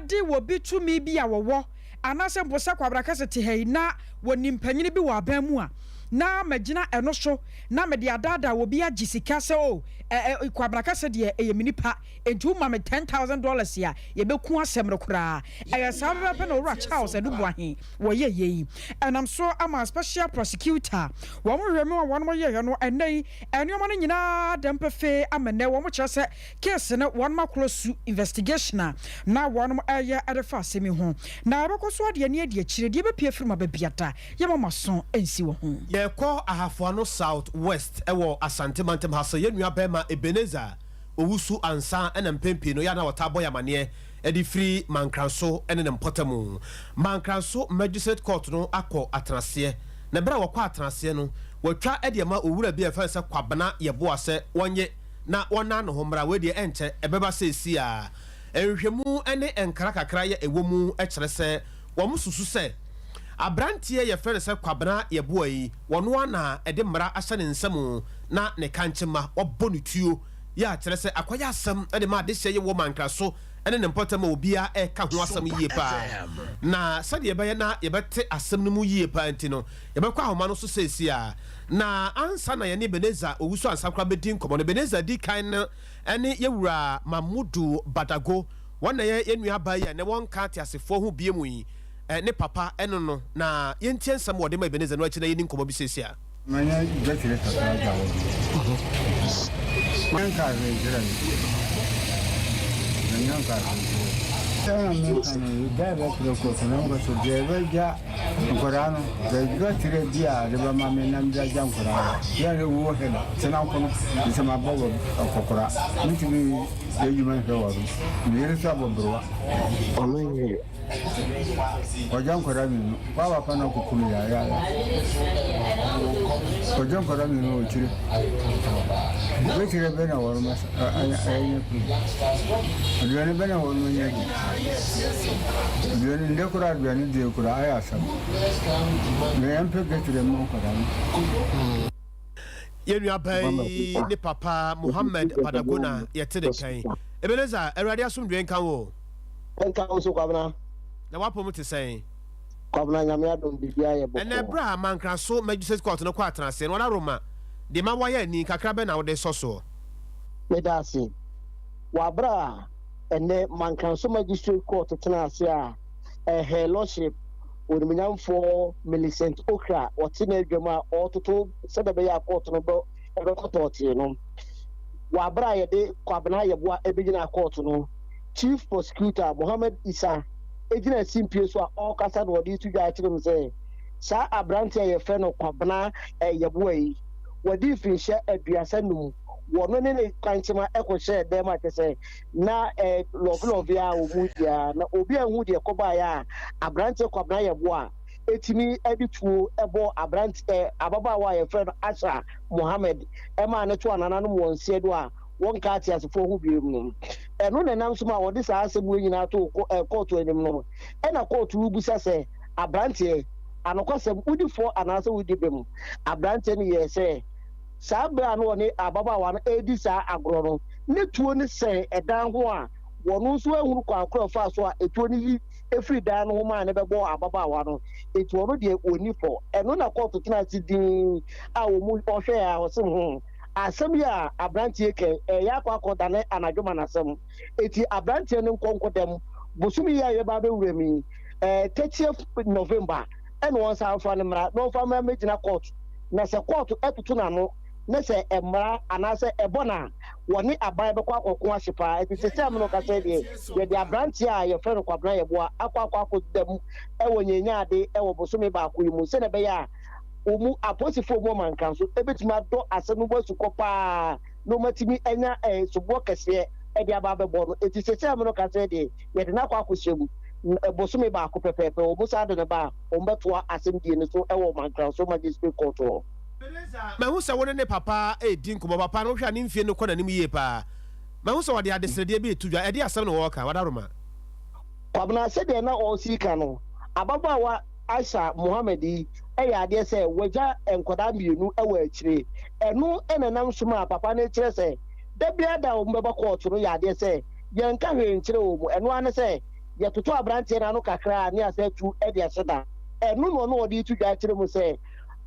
de obi tumi bi a wɔwɔ anaasɛ mpo sɛ Kwabena Kɛse te ha yi na wɔnim panyini bi wɔ aban mu a, na magyina ɛno so na mede adaadaa obi agye sika sɛ oh, ɛ, ɛ, Kwabena Kɛse deɛ ɛyɛ me nipa, enti woma me $10,000 a, yɛbɛku asɛm no koraa. Ɛyɛ saa pɛpɛɛpɛ na Owura Charles Adu Boahen wɔyɛɛ yei. Ɛnam so ama Special Prosecutor wɔn nhwehwɛmu a wɔn yɛeɛ no, ɛnnɛ yi nneɛma no nyinaa da mu pefee ama nnɛ wɔkyerɛ sɛ Case no wɔnom akorɔ su investigation a na wɔnom ɛyɛ de fa asɛm yi ho. Na yɛbɛkɔ so ade ani adi akyire deɛ ɛbɛpue afiri mu aba biada yɛmma mo aso nsi wɔ ho. Yɛrekɔ Ahafoano South West wɔ Asante mantam ha sɛ yɛn nua barima Ebenezer Owusu Ansah na mpɛn pii no yɛ a na ɔtaa bɔ yɛn amaneɛ de firi Mankranso ne ne mpɔtamu. Mankranso Magistrate Court no akɔ atenaseɛ na berɛ a wɔkɔ atenaseɛ no wɔatwa de ama owura bi a yɛfrɛ no sɛ Kwabena Yeboah sɛ wɔnye na wɔnnan ne ho mmra. Wei deɛ ɛnkyɛ, ɛbɛba seesei ara. Nhwehwɛmu ne nkra kakra yɛ ɛwɔ mu kyerɛ sɛ wɔsusu sɛ aberanteɛ yɛfrɛ no sɛ Kwabena Yeboah yi, ɔno ara na ɛde mmara ahyɛ ne nsa mu na ne kankyema wabɔ no tuo yɛ a kyerɛ sɛ akɔyɛ asɛm de ma adehyeɛ yi wɔ Mankraso ne ne mpɔtam a obiara reka ho asɛm yie pa ara. Na sɛdeɛ ɛbɛyɛ na yɛbɛte asɛm no mu yie pa ara nti no, yɛbɛkɔ ahoma no so seesei ara. Na ansa na yɛne Ebenezer Owusu Ansankora bɛdi nkɔmmɔ no, Ebenezer di kan no ne yɛn wura Mamudu Badago, wɔn na ɛyɛ yɛn nua baa yi a nnɛ wɔnka ateasefoɔ ho bio yi ne papa no no. Na yɛntie nsɛm a ɔde ma Ebenezer no akyi na yɛnni nkɔmmɔ bi seesei ara. Manya dwetire kakra da hɔ bi. Menka hwee nkyerɛ no. Manya nka hwee nkyerɛ no. Sɛ na meka no, yɛgyae bɛkyerɛ kɔɔto na mekɔ so deɛ ɛbɛgya Nkwadaa no, baabi tire bi a de bɛma me na mede agya nkwadaa no. Yɛ a na ɛwɔ hɛ no, tena nko no, nsɛ mabɔ wɔ akɔkora. Mentumi yɛ adwuma nhwɛ wɔ no. Me yere nso abɔ mberewa. Ɔgya nkwadaa mmienu. Wa papa no akɔku no yaayaaya. Ɔgya nkwadaa mmienu wɔ akyire. Bɛkyerɛ bɛ na wɔn anya pii. Aduane bɛ na wɔn anya bi. Aduane ndɛ koraa aduane die koraa ayɛ asɛm. Na yɛn pɛ gɛtire mma nkwadaa no. Yɛn nuabaa yi ne papa Mohammed Badagona yɛte ne kan. Ebenezer, Awurade asomdwoe nka wo o. Ɛnka wo nso Kwabena. Na w'apɔm te sɛn? Kwabena, Nyame adom biribiara yɛ bɔkɔɔ. Ɛnɛ berɛ a Mankraso Magistrate Court no kɔ atenaseɛ no, Ɔdaroma, deɛ ma woayɛ ani kakra bɛn na wode sɔ soɔ? Meda ase. Wɔ aberɛ a ɛnnɛ Mankraso Magistrate Court tenaa ase a Her Lordship Onimunyamfoɔ Millicent Okra ɔte n'adwam a ɔretoto sɛdeɛ ɛbɛyɛ a court no bɛ ɛbɛkɔ tɔɔtee no. Wɔ aberɛ a yɛde Kwabena Yeboah ɛbɛgyinaa court no, Chief Prosecutor Mohammed Issah gyinaa simpie so a ɔrekasa na ɔde reto dwa akyerɛ mu sɛ saa aberanteɛ a yɛfrɛ no Kwabena Yeboah yi, wadi mfirinhyia 35, wɔno ne ne kwankyema kɔhyɛɛ dan mu a kyerɛ sɛ na lɔvelɔve a wɔn di ara na obi anhu deɛ ɛkɔbaeɛ a aberanteɛ Kwabena Yeboah tumi de tuo bɔɔ aberante ababaawa a yɛfrɛ no Asha Mohammed maa no too anananom wɔn nseɛ do a wɔnka ateasefoɔ ho bio no. Ɛno na ɛnam so ma wɔde saa asɛm wei nyinaa too kɔɔto anim no. Ɛna kɔɔto rebisa sɛ, Aberanteɛ, anokwasɛm, wodi fɔ anaasɛ wodi bem? Aberanteɛ no yɛɛ sɛ saa berɛ a na ɔne ababaawa no redi saa agorɔ no, ne tuo no sɛn ɛdan ho a wɔn nso anhunu kwan korɔ a ɛfaa so a etuo no yi firii dan no ho maa no bɛbɔɔ ababaawa no. Enti ɔno deɛ ɔnni fɔ. Ɛno na kɔɔto tenaa ase dinn a wɔn ɔhwɛɛ a ɔse, Hmm. Asɛm yi a aberanteɛ yi ka yi, ɛreyɛ akɔ akɔdane anadwo ma n'asɛm. Enti aberanteɛ no nkɔ nkɔda mu. Bosome yi a yɛreba abɛwura mu yi, ɛɛ, 30th November, ɛna wɔnsan mfa no mmra, na ɔmfa mmra mmɛgyina kɔɔto. Na sɛ kɔɔto toto n'ano, na sɛ ɛmmra anaasɛ ɛbɔ no a, wɔne aban bɛkɔ akɔko ahye paa. Enti seesei a me ne wo kasa yi deɛ, yɛde aberanteɛ a yɛfrɛ no Kwabena Yeboah akɔ akɔ akɔda mu wɔ Nyanyaade wɔ bosome baako yi mu, sɛdeɛ ɛbɛyɛ a wɔn apolisifo a wɔwɔ Mankan so betumi adɔ asɛm no mu asukɔ paa na wɔatumi anya soboɔ kɛseɛ de aba abɛbɔ no. Enti seesei a me ne wo kasa yi deɛ, yɛde no akɔ akɔhyɛ mu. Bosome baako pɛpɛɛpɛ, wɔn san de no ba a, wɔbɛtoa asɛmdie no so wɔ Mankraso Magistrate Court hɔ. Mahu sɛ wo ne ne papa redi nkɔmmɔ. Papa no, wohwɛ a ne mfie no kɔ n'anim yie paa. Mahu sɛ ɔde adesrɛdeɛ bi reto dwa. Ɛdeɛn asɛm na ɔreka? Wadaroma. Kwabena, sɛdeɛ na ɔresi reka no, ababaawa Aisha Mohammed yi yɛ adeɛ sɛ wagya nkwadaa mmienu wɔ akyire. Ɛno na ɛnam so maa papa no rekyerɛ sɛ da biara da a wɔbɛba kɔɔto no yɛ adeɛ sɛ yɛnka hwee nkyerɛ wɔn. Ɛno ara ne sɛ yɛtoto aberanteɛ no ano kakra a ne yɛasan atu de ahyɛ da. Ɛno na ɔno ɔde reto dwa akyerɛ mu sɛ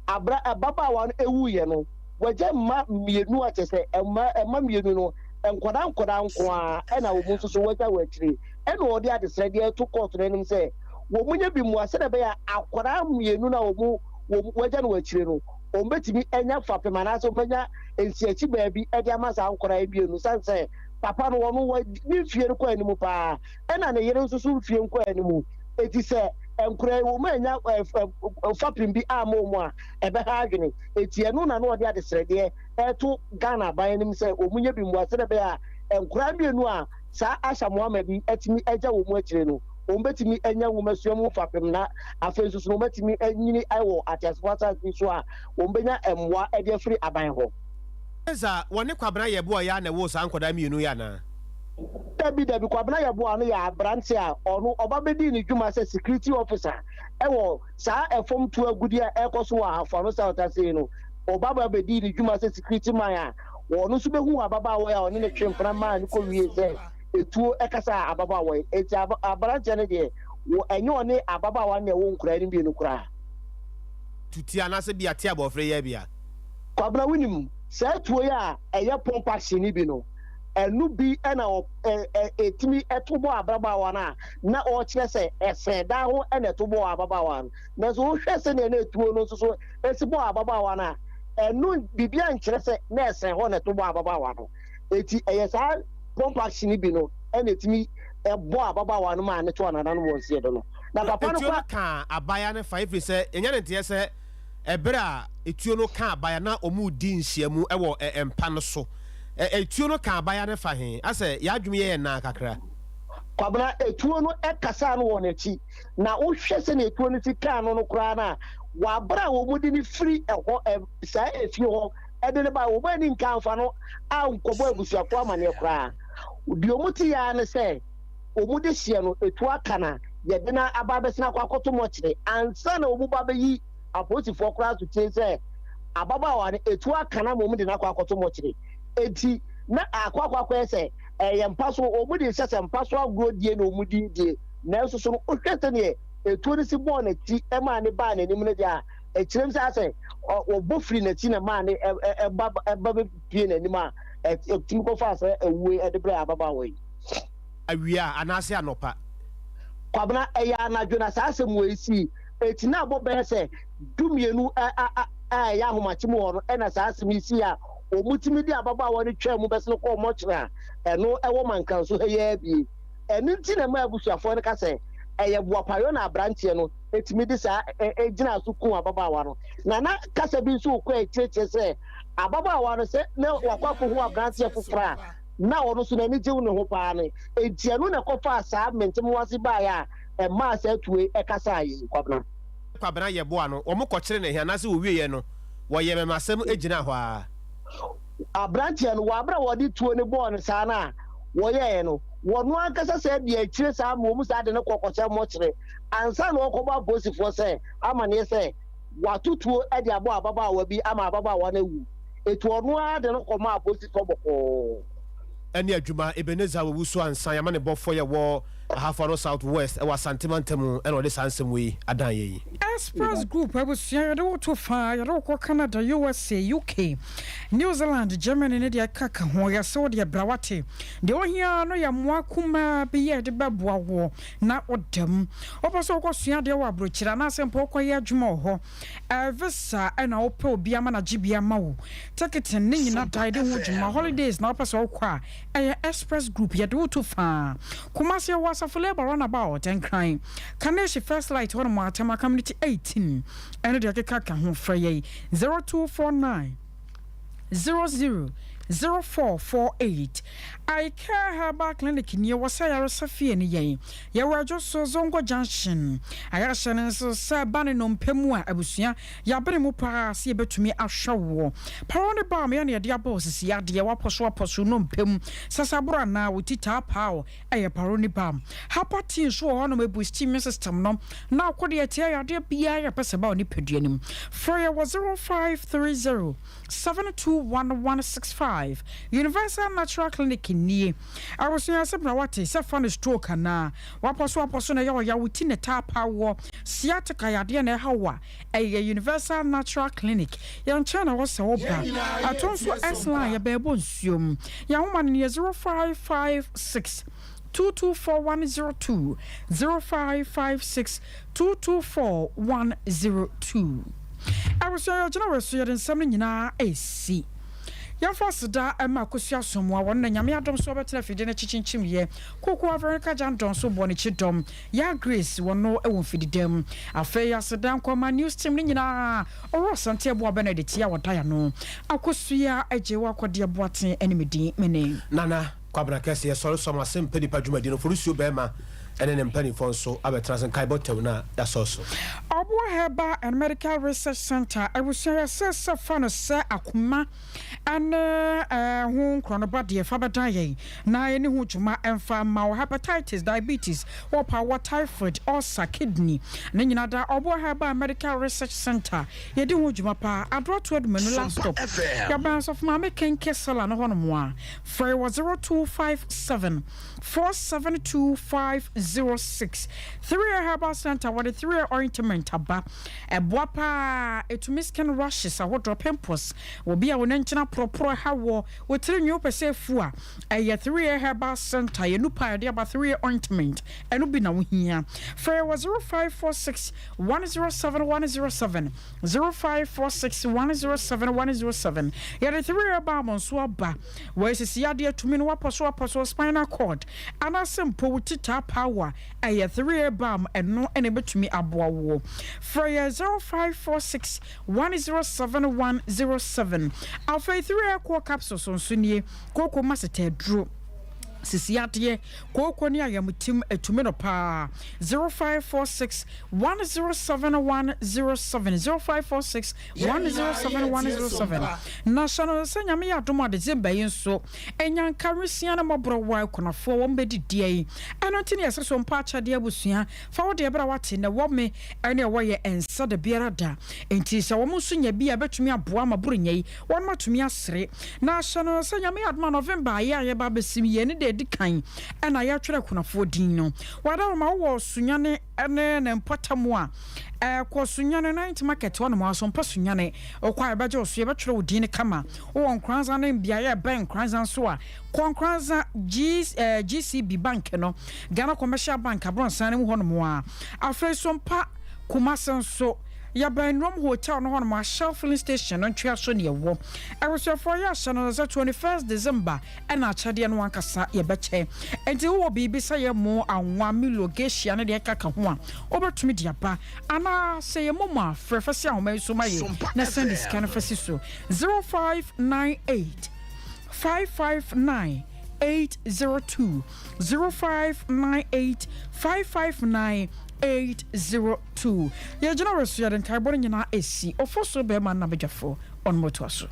abra ababaawa no wuiɛ no, wagya mma mmienu a kyerɛ sɛ mma mma mmienu no nkwadaa nkwadaa nko ara na wɔn nso so wagya wɔ akyire. Ɛna ɔde adesrɛdeɛ reto kɔɔto no anim sɛ wɔnyɛ bi mmoa sɛdeɛ ɛbɛyɛ a akwadaa mmienu no a wɔn wɔn wagya no wɔ akyire no wɔbɛtumi anya fapem anaasɛ wɔbɛnya nsiakyi baabi de ama saa nkwadaa yi mmienu sane sɛ papa no ɔno wɔ ne mfie no kɔ anim paa ɛna ne yere nso so mfie nkɔ anim eti sɛ nkwadaa yi wɔn anya fapem bi ama wɔn a ɛbɛha adwene eti ɛno na na ɔde adesrɛdeɛ ɛto Ghana aban anim sɛ wɔn nyɛ bi mmoa sɛdeɛ ɛbɛyɛ a nkwadaa mmienu a saa Asha Mohammed yi atumi agya wɔn akyire no wɔbɛtumi anya nwomasua mu fapem na afei nso so no wɔatumi anyini wɔ ateasefo asase yi so a wɔbɛnya mmoa de afiri aban hɔ. Sɛ wɔne Kwabena Yeboah yi ara na ɛwoo saa nkwadaa mmienu yi anaa? Dabi, dabi, Kwabena Yeboah no yɛ aberante a ɔno ɔba bɛdii ne dwuma sɛ security officer wɔ saa ɛfam tuo agudeɛ a ɛrekɔ so wɔ Ahafo-Ano South ase yi no. Ɔba ba bɛdii ne dwuma sɛ security man a ɔno nso bɛhuu ababaawa yi a ɔne no twee mpena maa no kɔwiee sɛ etuo kasaa ababaawa yi. Enti aberanteɛ no deɛ, wɔ ɛnyɛ ɔne ababaawa no na ɛwɔ nkoraa no mmienu koraa. Tu tia anaasɛ bi a tia abɔfra yi bi a. Kwabena wonim, saa tuo yi a ɛyɛ pump action no bi no, ɛno bi na ɔ ɛ ɛ ɛtumi to bɔɔ ababaawa no a na ɔrekyerɛ sɛ ɛsɛn dan ho na ɛto bɔɔ ababaawa no. Nanso wohwɛ sɛdeɛ na etuo no nso so si bɔɔ ababaawa no a, ɛno biribiara nkyerɛ sɛ na ɛsɛn hɔ na ɛto bɔɔ ababaawa no. Enti ɛyɛ saa pump action no bi no na ɛtumi bɔ ababaawa no maa ne to anananom wɔn seɛ do no. Na papa no Etuo no kora. kaa abaayewa no fa ɛfiri sɛ yɛnya ne nteɛ sɛ ɛberɛ a etuo no kaa abaayewa na wɔredi nhyiamu wɔ mpa no so. Etuo no kaa abaayewa no fa he? Asɛ yɛn adwene yɛ yɛn naa kakra. Kwabena, etuo no kasaa no wɔ n'akyi. Na wohwɛ sɛnea etuo no si kaa no no koraa no a, wɔ abere a wɔde no firi ɛhɔ, saa efie hɔ de no bae, wɔn anni nka amfa no ankɔbɔ abusuafoɔ amaneɛ koraa. Deɛ wɔte yɛ ara ne sɛ wɔn de hyeɛ no, etuo aka na yɛde no aba abɛsene akɔ akɔto mɔkyere ansa na wɔn ba bɛyi apolisifoɔ koraa so tie sɛ ababaawa no etuo aka no ama wɔn de no akɔ akɔto mɔkyere. Enti na akɔ akɔ akɔyɛ sɛ ɛyɛ mpa so, wɔn de hyɛ sɛ mpa so agorɔ die na wɔn de die. Nanso so no wohwɛ sɛdeɛ etuo no si bɔɔ n'akyi maa ne baa n'anim no deɛ a, ɛkyerɛm sɛ asɛ wɔbɔ firi n'akyi na maa ne ɛba ɛba bɛpue n'anim a ɛtumi kɔfaa sɛ awue ɛde brɛ ababaawa yi. Awia anaasɛ anɔpa? Kwabena, ɛyɛ anadwo na saa asɛm wei sii. Eti na abɔ bɛyɛ sɛ dumienu a a a ɛyɛ ahomakye mu hɔ no ɛna saa asɛm yi sii a wɔtumi de ababaawa no twaa mu bɛsene kɔɔ mɔkyere a ɛno ɛwɔ Mankanso ha yi ara bie. Ɛno nti na ɛma abusuafoɔ no ka sɛ ɛyɛ boapayɔ na aberanteɛ no tumi de saa gyinaa so kuu ababaawa no. Na na kasa bi nso rekɔ akyire kyerɛ sɛ ababaawa no sɛ na wakɔ akɔhu aberanteɛ foforɔ a na ɔno nso n'ani gye ne ho paa no. Enti ɛno na ɛkɔfaa saa mentemehoase baeɛ a ɛmaa saa tue kasaa yi. Kwabena. Kwabena Yeboah no, wɔkɔkyere no he anaasɛ wɔwieɛ no, wɔyɛɛ mɛmasɛm gyinaa hɔ ara. Aberanteɛ no, wɔ aberɛ a wɔde tuo no bɔɔ no saa no a wɔyɛeɛ no, wɔno ankasa saa dii akyire saa ma wɔn saa de no kɔ kɔhyɛ mɔkyere ansa na wɔkɔbɔ apolisifoɔ sɛ amaneɛ sɛ wato tuo de abɔ ababaawa bi ama ababaawa no awu. Eti ɔno ara de no kɔmaa apolisifoɔ bɔkɔɔ. Ɛne adwuma Ebenezer Owusu Ansah yɛn amanebɔfoɔ yɛ wɔ Ahafo Ano South West wɔ Asante mantam na ɔde saa nsɛm wei adan yɛn yi. Express Group abusua yɛde wo to fa, yɛde wo kɔ Canada, USA, UK, New Zealand, Germany ne deɛ ɛkeka ho. Yɛse wo deɛ bra wate. Deɛ wohia ara no yɛ mmoa kumaa bi a yɛde bɛboa woɔ na woda mu. Wopɛ sɛ wokɔ sua adeɛ wɔ abrokyire anaasɛ mpo wokɔ yɛ adwuma wɔ hɔ. Ɛɛ visa na wopɛ obi ama no agye bi ama wo. Ticketing ne nyina da yɛde ho dwuma. Holidays na wopɛ sɛ wokɔ a, ɛyɛ Express Group yɛde wo to faa. Kumasi yɛwɔ Asafo Labour Runabout, Nkran, Kaneshie First Light hɔnom, Atɛma Community 18 ɛne deɛ ɛkeka ka ho. Frɛ yɛn 0249 00. 0448. Eye Care Herbal Clinic nie wɔ sɛ ayaresa fie ne yɛn. Yɛwɔ Adwo so Zongo Junction. Ayaresa no nso sɛ ɛba ne nnompe mu a abusua yɛabene mu paa sɛ yɛbɛtumi ahwɛ woɔ. Parole ne balm yɛ na yɛde abɔ wo sisi adeɛ wapɔso apɔso nnompe mu sasaboro anaa wo ti taa paa wo ɛyɛ parole ne balm. Hapa tea nso wɔ hɔnom ɛboosti immune system no na ako deɛ ɛtia yadeɛ biara yɛpɛ sɛ ɛba wo nipadua no mu. Frɛ yɛ wɔ 0530 721165 Universal Natural Clinic nie. Abusua asɛm na wate sɛ fa no stroke anaa? Wapɔso apɔso na ɛyɛ ɔya, wo ti na ɛtaa pa woɔ, sciatica yadeɛ na ɛha wo a, ɛyɛ Universal Natural Clinic. Yɛn nkyɛn na ɛwɔ sɛ woba. Ɛto nso S-line yɛbɛɛbɔ nsuom. Yɛn nwoma no nie 0556 224102, 0556 224102. Abusua yɛgyina wɔ so yɛde nsɛm no nyinaa ɛresi. Yɛmfa aseda mma Akosua Asamoah wɔno na Nyame adom so ɔbɛtena afidie no akyi kyinkyim yɛ. Kokoa Veronica Jandor nso bɔɔ n'akyi dɔm. Yaa Grace wɔno wɔ mfididam. Afei aseda nkɔ ma news team no nyinaa. Ɔwɔ Asante Aboa Benedict a ɔda yɛano. Akosua Agyewa Kɔdeɛ Boateng ne me din mene. Nana. Kwabena Kɛse, Yɛsɔre som ase mpɛ nipa dwumadi no, Forusuo Bɛɛma ne ne mpaninfoɔ nso abɛtena ase nkaebɔ tɛw no a yɛasɔre so. Ɔboa Herbal and Medical Research Centre abusua yɛsɛ sɛ fa no sɛ akoma ne ho nkorɔnoba deɛ fa bɛdan yɛn na yɛne ho dwuma mfa mma wo hepatitis, diabetes, wɔpa wɔ typhoid, ulcer, kidney ne nyina da Ɔboa Herbal and Medical Research Centre yɛdi ho dwuma paa Adoato Adumanu last stop yɛbɛn Asɔfo Maame Kenke Sala no hɔnom a Frɛ wɔ 0257 472 506. 3A Herbal Center wɔde 3A ointment aba. Ɛboa paa, ɛtumi skin rashes ahodoɔ, pimples, obi a wo nankyina poroporo ɛha woɔ, wo tiri nwi wopɛ sɛ ɛfu a, ɛyɛ 3A Herbal Center, yɛ nupa a yɛde aba 3A ointment, ɛno bi na wohia. Frɛ wɔ 0546 107 107. 0546 107 107 Yɛde 3 herbal nso aba. Wɔ esisi yadeɛ tumi no wapɔso apɔso spinal cord anaasɛ mpo wo ti taa paa wo a, ɛyɛ 3 herbal ɛno na ɛbɛtumi aboa woɔ. Frɛ yɛ 0546 107 107. Afei 3 herbal capsules nso nie, kooko maseta aduro. Sisi adeɛ, kooko ne ayamtim ɛtumi no paa. 0546 107107 0546 107107 Na hyɛ no sɛ Nyame yɛ adom a December yi nso Nyanka nwisia ne mmɔborɔwa akunafoɔ wɔn bɛdidiɛ yi Ɛno nti ne yɛsɛ so mpa akyɛdeɛ abusua Fa wo deɛ bra wate na ɛwɔ me ɛne ɛwɔ yɛ ɛnsa da biara da Nti sɛ wɔn nso nya bi a ɛbɛtumi aboa ama Buronya yi wɔn atumi asere Na hyɛ no sɛ Nyame yɛ adom a November a yɛ a yɛba abɛsim yi ɛne da ɛdi kan ɛna yɛatwerɛ akunafoɔ din no Wadaroma wowɔ Sunyani ne ne mpɔtam a, kɔ Sunyani Night Market hɔ nom, Asompa Sunyani, wokɔ a yɛbɛgye wo so, yɛbɛtwerɛ wo din no kama. Wowɔ Nkoranza ne mbeaeɛ a ɛbɛn Nkoranza nso a, kɔ Nkoranza G, eh, GCB Bank no, Ghana Commercial Bank abrɔnsan no mu hɔ nom a. Afei Sompa Kumase nso, yɛbɛn Rome Hotel no hɔ nom a, Shell Filling Station no ntwea so ne yɛwɔ. Abusuafoɔ yɛ ahyɛ no sɛ 21st December ɛna akyɛdeɛ no ankasa yɛbɛkyɛ. Enti wowɔ biribi sɛ yɛ mo, anwa, milo, geisha ne deɛ ɛkeka ho a, wobɛtumi de aba. Anaa sɛ yɛ momo a, frɛ fa si ahoma yi so ma yɛn na sɛnde sika no fa si so, 0598 559 802, 0598 559 802. Yɛgyina wɔ so yɛde nkaebɔ no nyinaa asi. Ofosuo bɛrima nna badwafoɔ, ɔno motoa so.